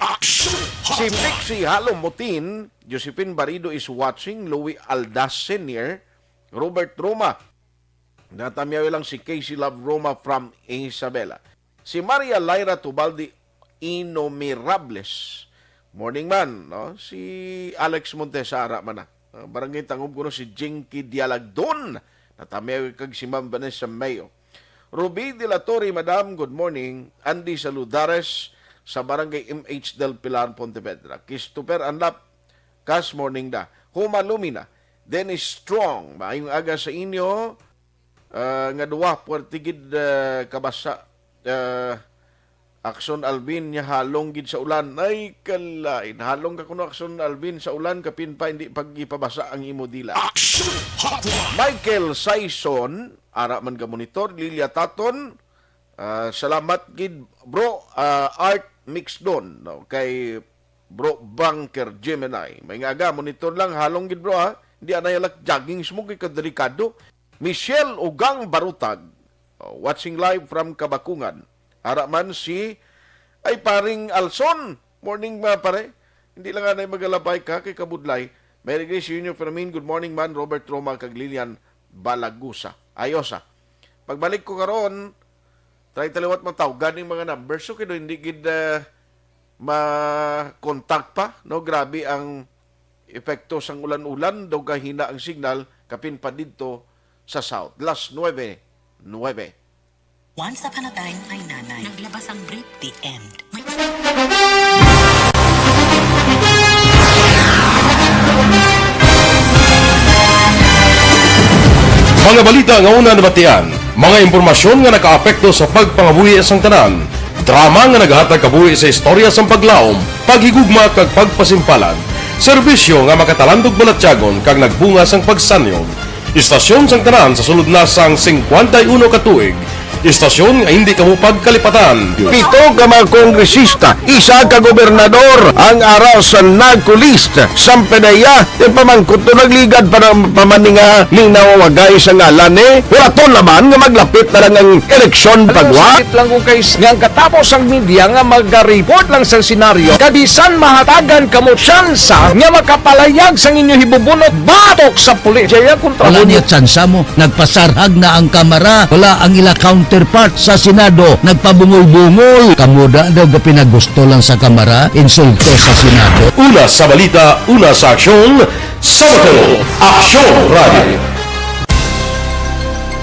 Si Pixie Halomotin, Josephine Barido is watching, Louis Aldas Senior, Robert Roma, natamyaw lang si Casey Love Roma from Isabela. Si Maria Lyra Tubaldi Inomirables. Morning man, no? Si Alex Montesa ara man na. Ah, Barangay Tangub kuno si Jinky Dialagdon. Natamyaw kag si Ma'am Vanessa Mayo. Ruby de la Torre, Madam, good morning. Andy Saludares sa Barangay M H del Pilar, Pontevedra. Christopher Anlap, Kas, morning da. Huma Lumina, Dennis Strong, maayong aga sa inyo. Ah, nga duwa, puwerte gid, ah, kabasa. Ah, Akson Alvin, nya halong gid sa ulan. Ay, kalain. Halong ka kuno, Akson Alvin, sa ulan, kapin pa hindi pag ipabasa ang imo dila. Action Hotline! Michael Saison, ara man ka monitor, Lilia Taton, ah, salamat gid, bro, ah, Art Mixdon, no, kay Bro Bunker Gemini. May nga aga, monitor lang, halong gid, bro, ha. Hindi anay alak jogging mo kay kadelikado. Michelle Ugang Barutag, oh, watching live from Kabakungan. Ara man si, ay, paring Alson. Morning, mga pare. Hindi lang anay magalabay ka kay kabudlay. Merry Grace Junior Fermin, good morning man, Robert Roma kag Lilian Balagusa. Ayos, ah. Pagbalik ko karon, try ta liwat matawgan ning mga numbers. So, kino hindi gid, ah, ma-contact pa, no? Grabe ang epekto sang ulan-ulan, daw gahina ang signal, kapin pa didto sa south. Las nuebe nuebe. Once upon a time, my nanay. Naglabas ang brief. The end. Mga balita nga una nabatian, mga impormasyon nga nakaapekto sa pagpangabuhi sang tanan, drama nga nagahatag kabuhi sa istorya sang paglaom, paghigugma kag pagpasimpalan, serbisyo nga makatalandog balatyagon kag nagbunga sang pagsanyog. Istasyon sang tanan sa sulod na sang singkwenta y uno ka tuig. Istasyon nga hindi kamo pagkalipatan. Pito ka mga kongresista, isa ka gobernador ang ara sa NAGCO list. Sampanaya, ti pamangkot to nagligad pa ng pamaninga ni nawawagay sa ngalan ni. Wala to naman nga maglapit na lang ang eleksyon pagwa. Sakit lang kung kay nga ang katapos ang media nga magariport lang sa senaryo. Kabisan mahatagan kamo tsansa nga makapalayag sang inyo hibubunot batok sa pulis. Jaya kontra Wala mo. Niya tsansa mo. Nagpasarhag na ang kamara. Wala ang ila counterpart sa Senado. Nagpabungol-bungol. Kamo da daw gapinagusto lang sa kamara. Insulto sa Senado. Una sa balita, una sa aksyon, sa Bacolod, Aksyon Radio.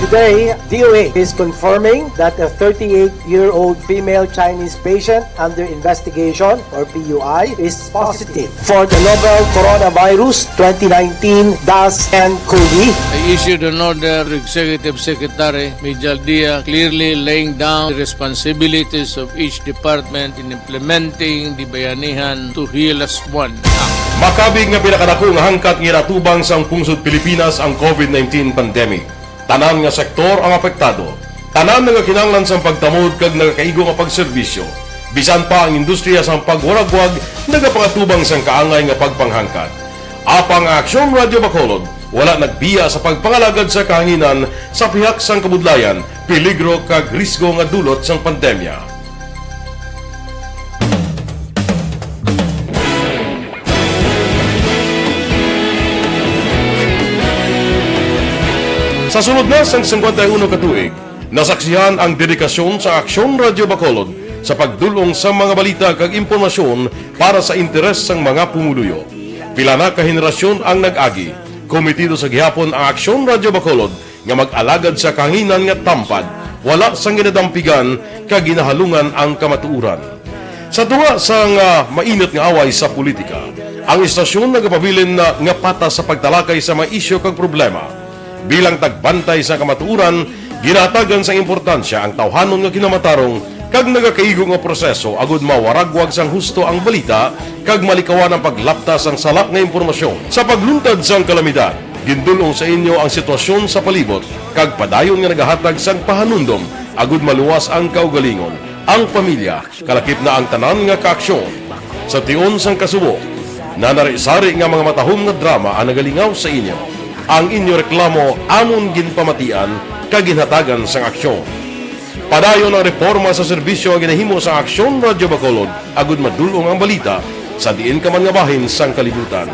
Today, D O A is confirming that a thirty-eight-year-old female Chinese patient under investigation, or P U I, is positive for the novel coronavirus twenty nineteen dash N COVID. I issued an order to Executive Secretary Mijal Dia, clearly laying down the responsibilities of each department in implementing the Bayanihan to Heal As One Act. Makabig nga pinakadako nga hangkat nga ginatubang sang pungsod Pilipinas ang COVID nineteen pandemic. Tanan nga sektor ang apektado. Tanan nga kinahanglan sang pagtamod kag nagakaigo nga pagserbisyo. Bisan pa ang industriya sang pagwaragwag nagapangatubang sang kaangay nga pagpanghangkat. Apang ang Aksyon Radio Bacolod wala nagbiya sa pagpangalagad sa kahanginan sa pihak sang kabudlayan, peligro kag risgo nga dulot sang pandemya. Sa sulod na sang singkwenta y uno ka tuig, nasaksihan ang dedikasyon sa Aksyon Radio Bacolod sa pagdul-ong sa mga balita kag impormasyon para sa interes sang mga pumuluyo. Pila na ka henerasyon ang nag-agi. Komitido sa gihapon ang Aksyon Radio Bacolod nga mag-alagad sa kahanginan nga tampad, wala sang ginadampigan kag ginahalungan ang kamatuoran. Sa tunga sang, ah, mainit nga away sa politika, ang istasyon nagapabilin na nga patas sa pagtalakay sa mga isyu kag problema. Bilang tagbantay sa kamatuoran, ginahatagan sang importansya ang tawhanon nga kinamatarong kag nagakaigo nga proseso agud mawaragwag sang husto ang balita kag malikawan ang paglapta sang sala nga impormasyon. Sa pagluntad sang kalamidad, Gindul-ong sa inyo ang sitwasyon sa palibot kag padayon nga nagahatag sang pahanumdom agud maluwas ang kaugalingon, ang pamilya, kalakip na ang tanan nga kaaksyon. Sa tion sang kasubo, nanari-sari nga mga matahom nga drama ang nagalingaw sa inyo. Ang inyo reklamo amon ginpamatian kag ginhatagan sang aksyon. Padayon ang reporma sa serbisyo nga ginahimo sang Aksyon Radyo Bacolod agud madul-ong ang balita sa diin ka man nga bahin sang kalibutan.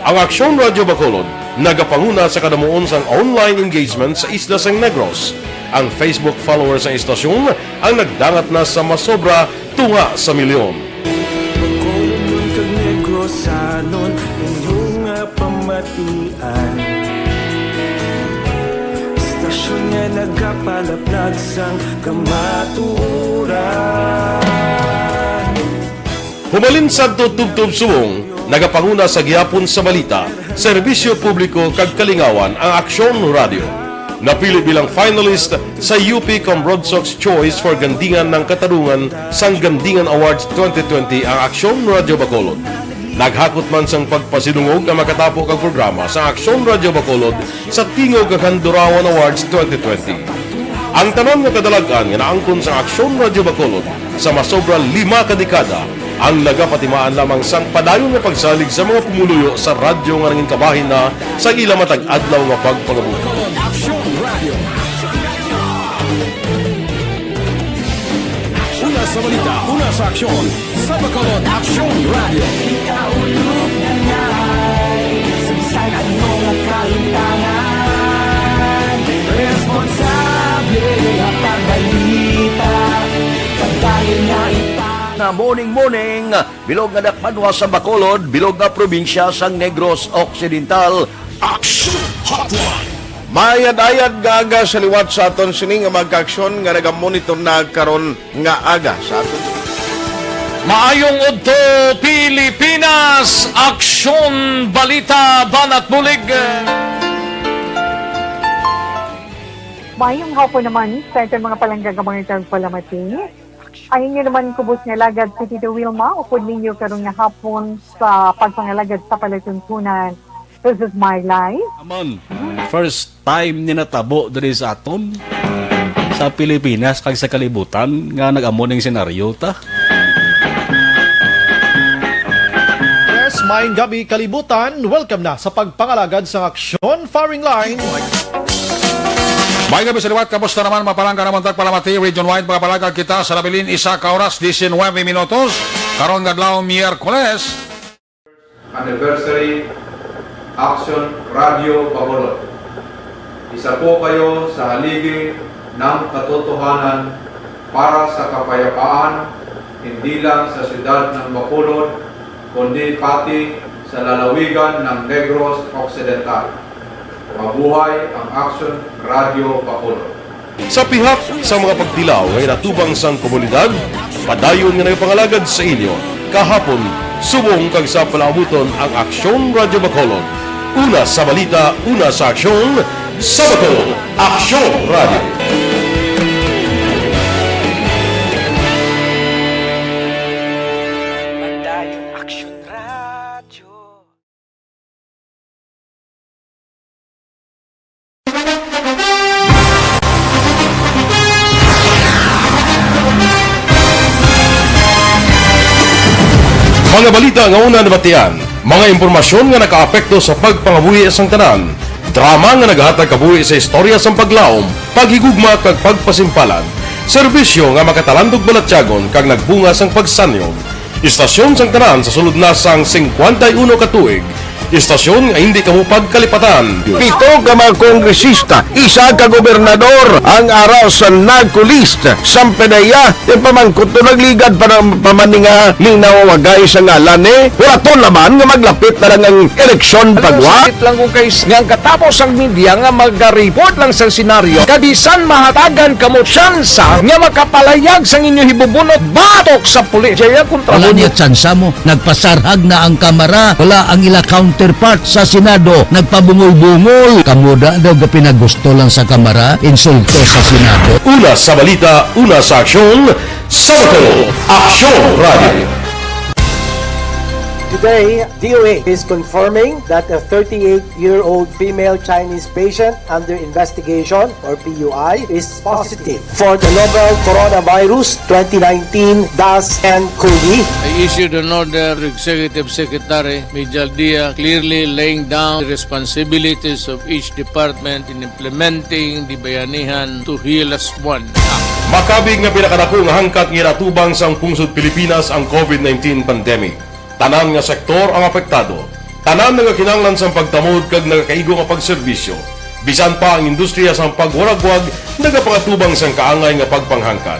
Ang Aksyon Radyo Bacolod nagapanguna sa kadamuon sang online engagement sa isla sang Negros. Ang Facebook followers sang istasyon ang nagdangat na sa masobra tunga sa milyon. Bacolodnon kag Negrosanon, inyo nga pamatian. Istasyon nga nagapalaplag sang kamatuoran. Humalin sadto tubtob subong, nagapanguna sa gihapon sa balita, serbisyo publiko kag kalingawan ang Aksyon Radyo. Napili bilang finalist sa U P Cambrodsoc's Choice for Gandingan ng Katarungan sang Gandingan Awards twenty twenty ang Aksyon Radyo Bacolod. Naghakot man sang pagpasidungog ang makatapo kag programa sa Aksyon Radyo Bacolod sa Tingog kag Handurawan Awards twenty twenty. Ang tanan nga kadalag-an nga naangkon sang Aksyon Radyo Bacolod sa masobra lima ka dekada ang nagapatimaan lamang sang padayon nga pagsalig sa mga pumuluyo sa radyo nga nangin kabahin na sa ila matag adlaw nga pagpangabuhi. Aksyon Radio. Una sa balita, una sa aksyon, sa Bacolod Aksyon Radio. Ikaulog na ngay, sa bisan ano nga kahimtangan, responsable nga pagbalita, pagdayon nga ipang- Nga morning, morning, bilog nga dakbanwa sa Bacolod, bilog nga probinsya sang Negros Occidental. Action Hotline. Mayad-ayad nga aga sa liwat sa aton sini nga mga kaaksyon nga nagamonitor na karon nga aga sa aton. Maayong udto, Pilipinas! Aksyon, balita, banat bulig. Maayong hapon naman sa aton mga palangga nga mga tagpalamati. Ang inyo naman kubos nga alagad si Tito Wilma, upod ninyo karon nga hapon sa pagpangalagad sa palatuntunan. This is my life. Amon, first time ni natabo diri sa aton, sa Pilipinas kag sa kalibutan nga nag-amo ning senaryo ta. Yes, maayong gabi, kalibutan. Welcome na sa pagpangalagad sang Aksyon Firing Line. Maayong gabi sa liwat. Kamusta naman, mga palangga namon tagpalamati? Region wide, mga palangga, kita sa nabilin isa ka oras, diecinuebe minutos. Karon nga adlaw, Miyerkules. Anniversary Action Radio Bacolod. Isa po kayo sa haligi ng katotohanan para sa kapayapaan, hindi lang sa siyudad ng Bacolod, kundi pati sa lalawigan ng Negros Occidental. Mabuhay ang Action Radio Bacolod. Sa pihak sa mga pagtilaw nga inatubang sang komunidad, padayon nga nagapangalagad sa inyo kahapon, subong kag sa palaabuton ang Aksyon Radyo Bacolod. Una sa balita, una sa aksyon, sa Bacolod, Aksyon Radyo. Padayon Aksyon Radyo. Mga balita nga una nabatian, mga impormasyon nga nakaapekto sa pagpangabuhi sang tanan, drama nga nagahatag kabuhi sa istorya sang paglaom, paghigugma kag pagpasimpalan, serbisyo nga makatalandog balatyagon kag nagbunga sang pagsanyog. Istasyon sang tanan sa sulod na sang singkwenta y uno ka tuig. Istasyon nga hindi kamo pagkalipatan. Pito ka mga kongresista, isa ka gobernador, ang ara sa NAGCO list. Sampanaya, ipamangkot to nagligad pa ng pamaninga ni nawawagay sa ngalan ni Huraton naman nga maglapit na lang ang eleksyon pagwa. Sakit lang ko kay nga ang katapos ang media nga mag-report lang sa senaryo, kabisan mahatagan kamo tsansa nga makapalayag sang inyo hibubunot batok sa pulis. Jaya kontra Wala mo. Niya tsansa mo. Nagpasarhag na ang Kamara. Wala ang ila counterpart sa Senado. Nagpabungol-bungol. Kamo da daw ga pinagusto lang sa Kamara. Insulto sa Senado. Una sa balita, una sa aksyon, sa Bacolod, Aksyon Radio. Today, D O H is confirming that a thirty-eight-year-old female Chinese patient under investigation, or P U I, is positive for the novel coronavirus twenty nineteen dash N COVID. I issued an order to Executive Secretary Mijal Dia, clearly laying down the responsibilities of each department in implementing the Bayanihan to Heal As One Act. Makabig nga pinakadako nga hangkat nga ginatubang sang pungsod Pilipinas ang COVID nineteen pandemic. Tanan nga sektor ang apektado. Tanan nagakinahanglan sang pagtamod kag nagakaigo nga pagserbisyo. Bisan pa ang industriya sang pagwaragwag nagapangatubang sang kaangay nga pagpanghangkat.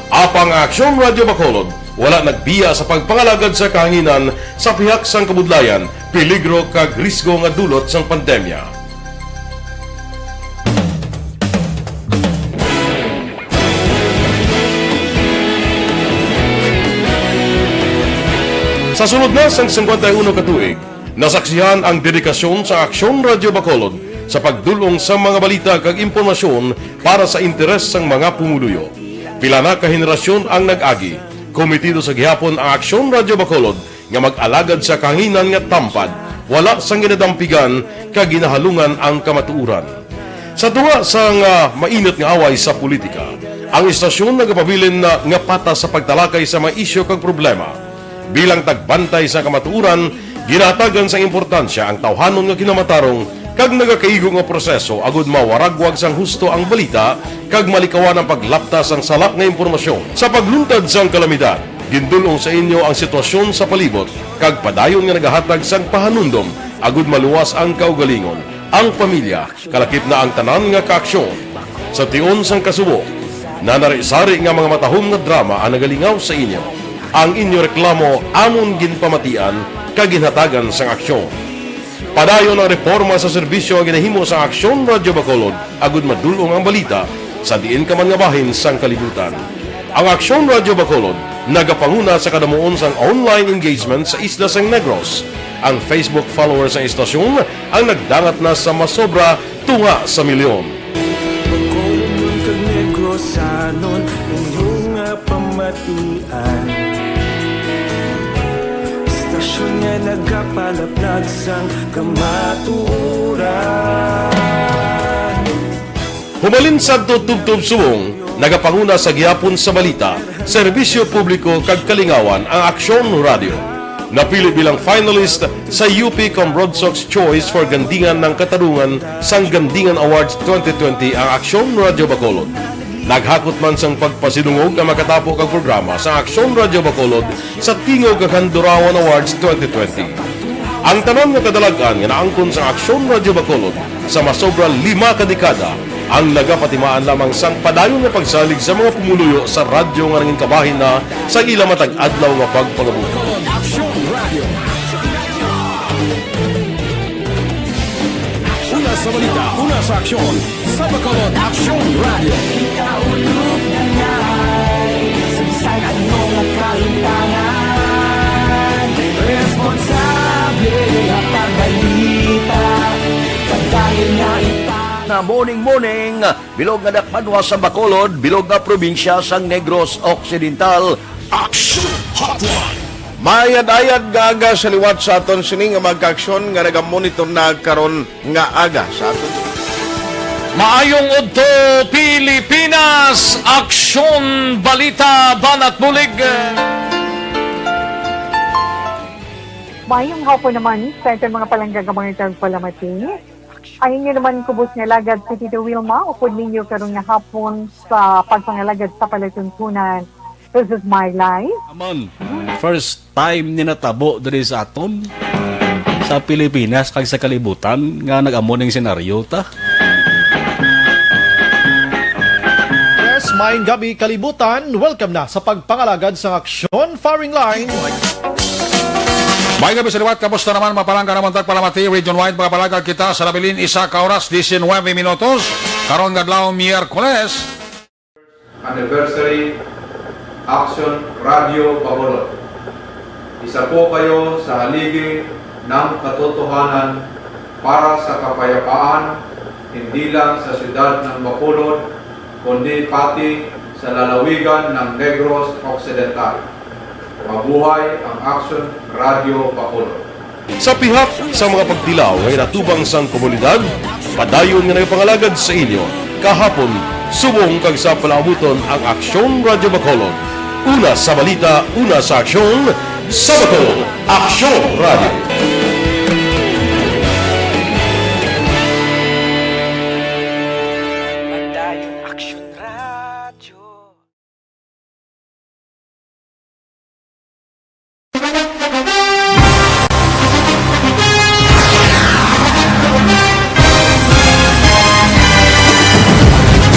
Apang ang Aksyon Radyo Bacolod wala nagbiya sa pagpangalagad sa kahanginan sa pihak sang kabudlayan, peligro kag risgo nga dulot sang pandemya. Sa sulod na sang singkwenta y uno ka tuig, nasaksihan ang dedikasyon sa Aksyon Radyo Bacolod sa pagdul-ong sa mga balita kag impormasyon para sa interes sang mga pumuluyo. Pila na ka henerasyon ang nag-agi. Komitido sa gihapon ang Aksyon Radyo Bacolod nga mag-alagad sa kahanginan nga tampad, wala sang ginadampigan kag ginahalungan ang kamatuoran. Sa tunga sang, ah, mainit nga away sa politika, ang istasyon nagapabilin na nga patas sa pagtalakay sa mga isyu kag problema. Bilang tagbantay sa kamatuoran, ginahatagan sang importansya ang tawhanon nga kinamatarong kag nagakaigo nga proseso agud mawaragwag sang husto ang balita kag malikawan ang paglapta sang sala nga impormasyon. Sa pagluntad sang kalamidad, gindul-ong sa inyo ang sitwasyon sa palibot kag padayon nga nagahatag sang pahanumdom agud maluwas ang kaugalingon, ang pamilya, kalakip na ang tanan nga kaaksyon. Sa tion sang kasubo, nanari-sari nga mga matahom nga drama ang nagalingaw sa inyo. Ang inyo reklamo amon ginpamatian kag ginhatagan sang aksyon. Padayon ang reporma sa serbisyo nga ginahimo sang Aksyon Radyo Bacolod agud madul-ong ang balita sa diin ka man nga bahin sang kalibutan. Ang Aksyon Radyo Bacolod nagapanguna sa kadamuon sang online engagement sa isla sang Negros. Ang Facebook followers sang istasyon ang nagdangat na sa masobra tunga sa milyon. Bacolodnon kag Negrosanon, inyo nga pamatian. Istasyon nga nagapalaplag sang kamatuoran. Humalin sadto tubtob subong, nagapanguna sa gihapon sa balita, serbisyo publiko kag kalingawan ang Aksyon Radyo. Napili bilang finalist sa U P Comrod Sox Choice for Gandingan ng Katarungan sang Gandingan Awards twenty twenty ang Aksyon Radyo Bacolod. Naghakot man sang pagpasidungog ang makatapo kag programa sa Aksyon Radyo Bacolod sa Tingog kag Handurawan Awards twenty twenty. Ang tanan nga kadalag-an nga naangkon sa Aksyon Radyo Bacolod sa masobra lima ka dekada ang nagapatimaan lamang sang padayon nga pagsalig sa mga pumuluyo sa radyo nga nangin kabahin na sa ila matag adlaw nga pagpangabuhi. Una sa balita, una sa aksyon, sa Bacolod Aksyon Radio. Kita ulog na ngay, sa bisan ano nga kalimtangan, responsable nga pagbalita, padayon nga ita. Na morning, morning, bilog nga dakbanwa sa Bacolod, bilog nga probinsya sang Negros Occidental. Action Hotline. Maayad-ayad nga aga sa liwat sa aton sini nga mga kaaksyon nga nagamonitor na karon nga aga sa aton. Maayong udto, Pilipinas! Aksyon, balita, banat bulig. Maayong hapon naman sa aton mga palangga nga mga tagpalamati. Ang inyo naman kubos nga alagad si Tito Wilma, upod ninyo karon nga hapon sa pagpangalagad sa palatuntunan. This is my life. Aman, first time ni natabo diri sa aton, sa Pilipinas kag sa kalibutan nga nag-amo ning senaryo ta. Yes, maayong gabi, kalibutan. Welcome na sa pagpangalagad sang aksyon, firing line. Maayong gabi sa liwat, kamusta naman, mga palangga namon tagpalamati, region-wide, mga palangga kita sa nabilin, isa ka oras, diecinuebe minutos, karon nga adlaw, Miyerkules. Anniversary Action Radio Bacolod. Isa po kayo sa haligi ng katotohanan para sa kapayapaan, hindi lang sa siyudad ng Bacolod, kundi pati sa lalawigan ng Negros Occidental. Mabuhay ang Action Radio Bacolod. Sa pihak sa mga pagtilaw nga inatubang sang komunidad, padayon nga nagapangalagad sa inyo, kahapon, subong kag sa palaabuton ang Aksyon Radio Bacolod. Una sa balita, una sa aksyon, sa Bacolod, Aksyon Radio. Padayon Aksyon Radio.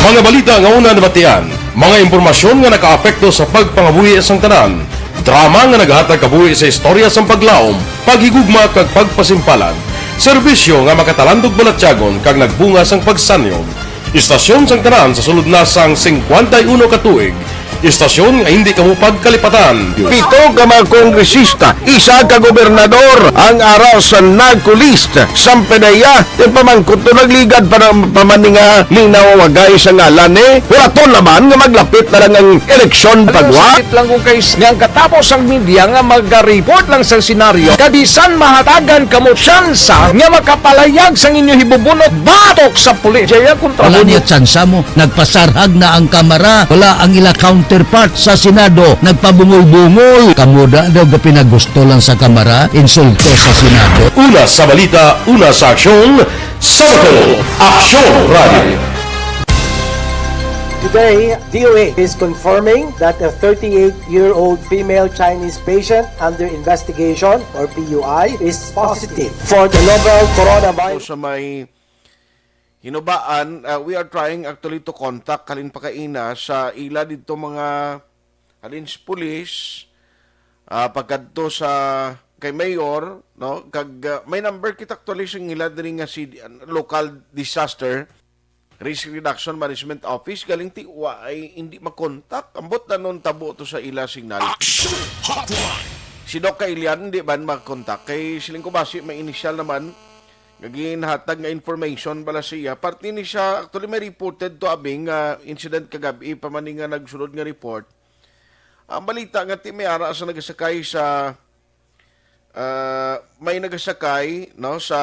Mga balita nga una nabatian, mga impormasyon nga nakaapekto sa pagpangabuhi sang tanan, drama nga naghatag kabuhi sa istorya sang paglaom, paghigugma kag pagpasimpalan, serbisyo nga makatalandog balatyagon kag nagbunga sang pagsanyog. Istasyon sang tanan sa sulod na sang singkwenta y uno ka tuig. Istasyon nga hindi kamo pagkalipatan. Pito ka mga kongresista, isa ka gobernador ang ara sa NAGCO list. Samtang iya, ti pamangkot to nagligad para pamaninga linaw wagay sa ngalan ni. Wala to naman nga maglapit na lang ang eleksyon pagwa. Sakit lang kung kay nga ang katapos ang media nga maga-report lang sa senaryo, kabisan mahatagan kamo tsansa nga makapalayag sang inyo hibubunot batok sa pulis. Jaya kontra Wala mo niya tsansa mo. Nagpasarhag na ang Kamara. Wala ang ila counterpart sa Senado. Nagpabungol-bungol. Kamo da daw ga pinagusto lang sa Kamara, insulto sa Senado. Una sa balita, una sa aksyon, sa Bacolod, Aksyon Radio. Today, D O A is confirming that a thirty-eight-year-old female Chinese patient under investigation, or P U I, is positive for the novel coronavirus. Sa may Hinubaan, uh, we are trying actually to contact halin pa kaina sa ila dito mga halin sa pulis, ah, pagkadto sa kay Mayor, no? Kag, ah, may number kita actually sa ila diri nga si, ah, local disaster risk reduction management office, galing ti wa ay hindi makontak. Ambot na nun tabo to sa ila signal. Action Hotline. Si Doc Kailian, hindi man makontak. Kay siling ko basi may initial naman, nga ginhatag nga information bala siya. Parte ni siya, actually may reported to abing nga incident kagabi pa man ni nga nagsulod nga report. Ang balita nga ti may ara sa nagasakay sa, ah, may nagasakay, no, sa,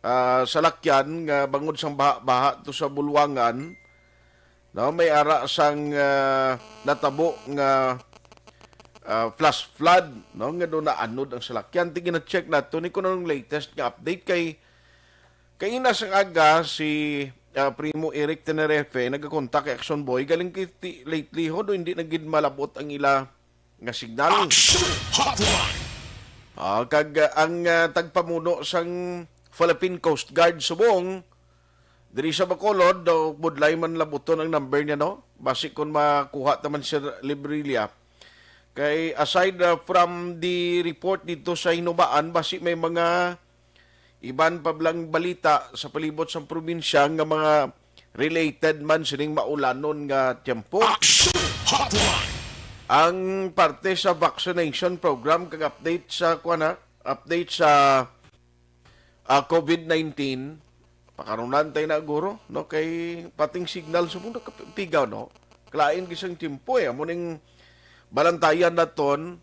ah, salakyan nga bangod sang baha-baha to sa Bulwangan. No, may ara sang, ah, natabo nga, ah, flash flood, no, nga doon naanod ang salakyan. Ti gina-check nato ni kung anong latest nga update kay kaina sang aga si, ah, Primo Eric Tenerefe nagakontak kay Action Boy galing kay ti-, lately ho do hindi na gid malabot ang ila nga signal. Action Hotline. Ah, kag, ah, ang, ah, tagpamuno sang Philippine Coast Guard subong diri sa Bacolod, daw budlay man labuton ang number niya, no? Basi kung makuha ta man, Sir Librilla. Kay aside, uh, from the report dito sa Hinubaan, basi may mga iban pa blang balita sa palibot sa probinsya nga mga related man sining maulanon nga tiyempo. Action Hotline. Ang parte sa vaccination program kag update sa, kuwan ha, update sa ah, covid nineteen, pakarunan tayo na, guro, no? Kay pating signal sa mundo kapigaw, no? Kalain gisang tiyempo, eh. Amo ning balantayan naton,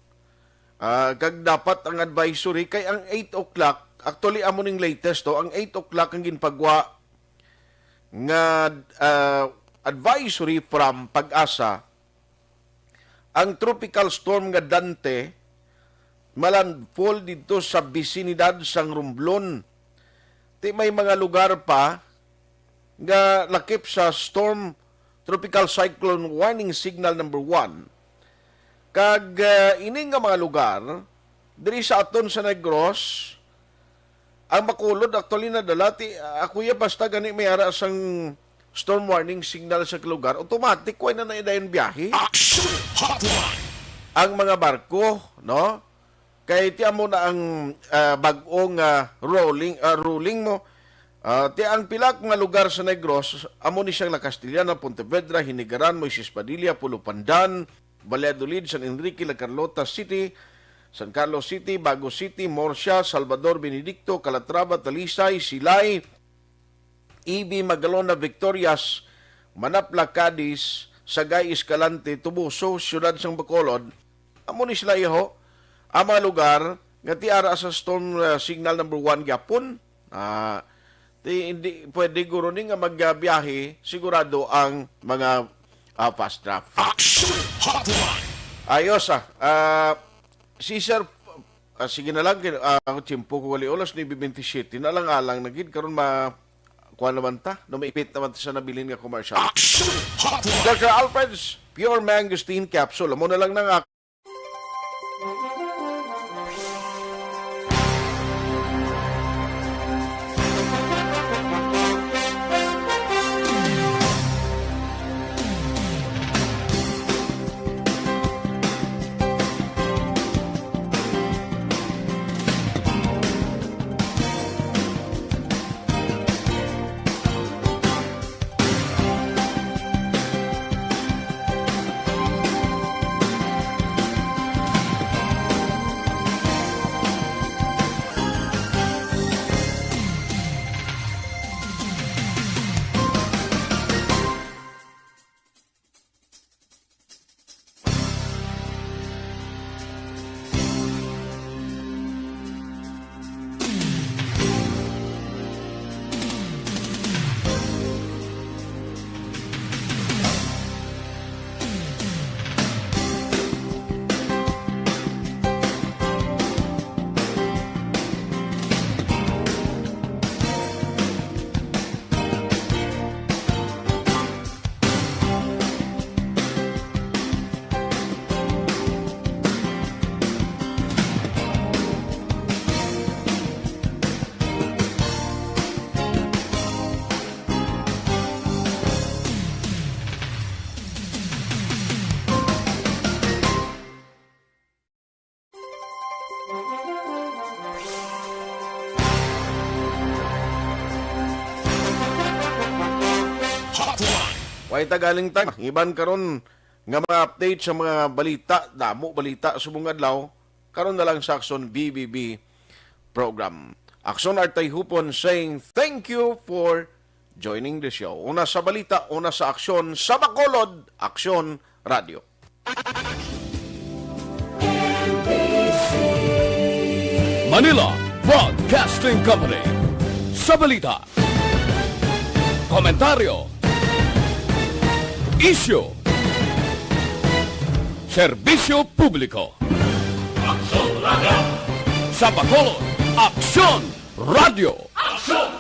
ah, kag dapat ang advisory kay ang eight o'clock, actually, amo ning latest, to, ang eight o'clock ang ginpagwa nga, ah, advisory from PAGASA, ang tropical storm nga Dante malandfall didto sa bisinidad sang Romblon. Ti may mga lugar pa nga lakip sa storm, tropical cyclone warning signal number one. Kag, ah, ini nga mga lugar, diri sa aton sa Negros, ang Bacolod, actually, nadala ti, ah, kuya, basta gani may ara sang storm warning signal sa lugar, automatic, kuha na na dayon biyahe. Action Hotline. Ang mga barko, no? Kay ti amo na ang, ah, bag-o nga rolling, ah, ruling mo. Ah, ti ang pila nga lugar sa Negros, amo ni siyang La Castellana, Pontevedra, Hinigaran, Moises Padilla, Pulo Pandan, Valladolid, San Enrique, La Carlota City, San Carlos City, Bago City, Murcia, Salvador, Benedicto, Calatrava, Talisay, Silay, E B, Magalona, Victorias, Manapla, Cadiz, Sagay, Escalante, Toboso, Siyudad sang Bacolod, Amo ni sila, iho, ang mga lugar nga ti ara sa storm, ah, signal number one gyapon. Ah, ti, hindi pwede guro ni nga magbiyahe sigurado ang mga, ah, fast traffic. Action Hotline. Ayos, ah. Ah, si Sir, ah, sige na lang, kin-, ah, ang tiyempo ko gali, oras nuebe bentisiete na lang, alang na gid karon ma-, kuha naman ta, no, maipit naman ta sa nabilin nga commercial. Action Hotline. Doctor Alfred's Pure Mangosteen Capsule. Amo na lang nang Hotline. Way ta galing ta, iban karon nga mga update sa mga balita, damo balita subong adlaw, karon na lang sa Aksyon B B B program. Aksyon Artay Hupon saying thank you for joining the show. Una sa balita, una sa aksyon, sa Bacolod, Aksyon Radio. Manila Broadcasting Company. Sa balita, komentaryo, isyu, serbisyo publiko. Aksyon Radio. Sa Bacolod, Aksyon Radio. Aksyon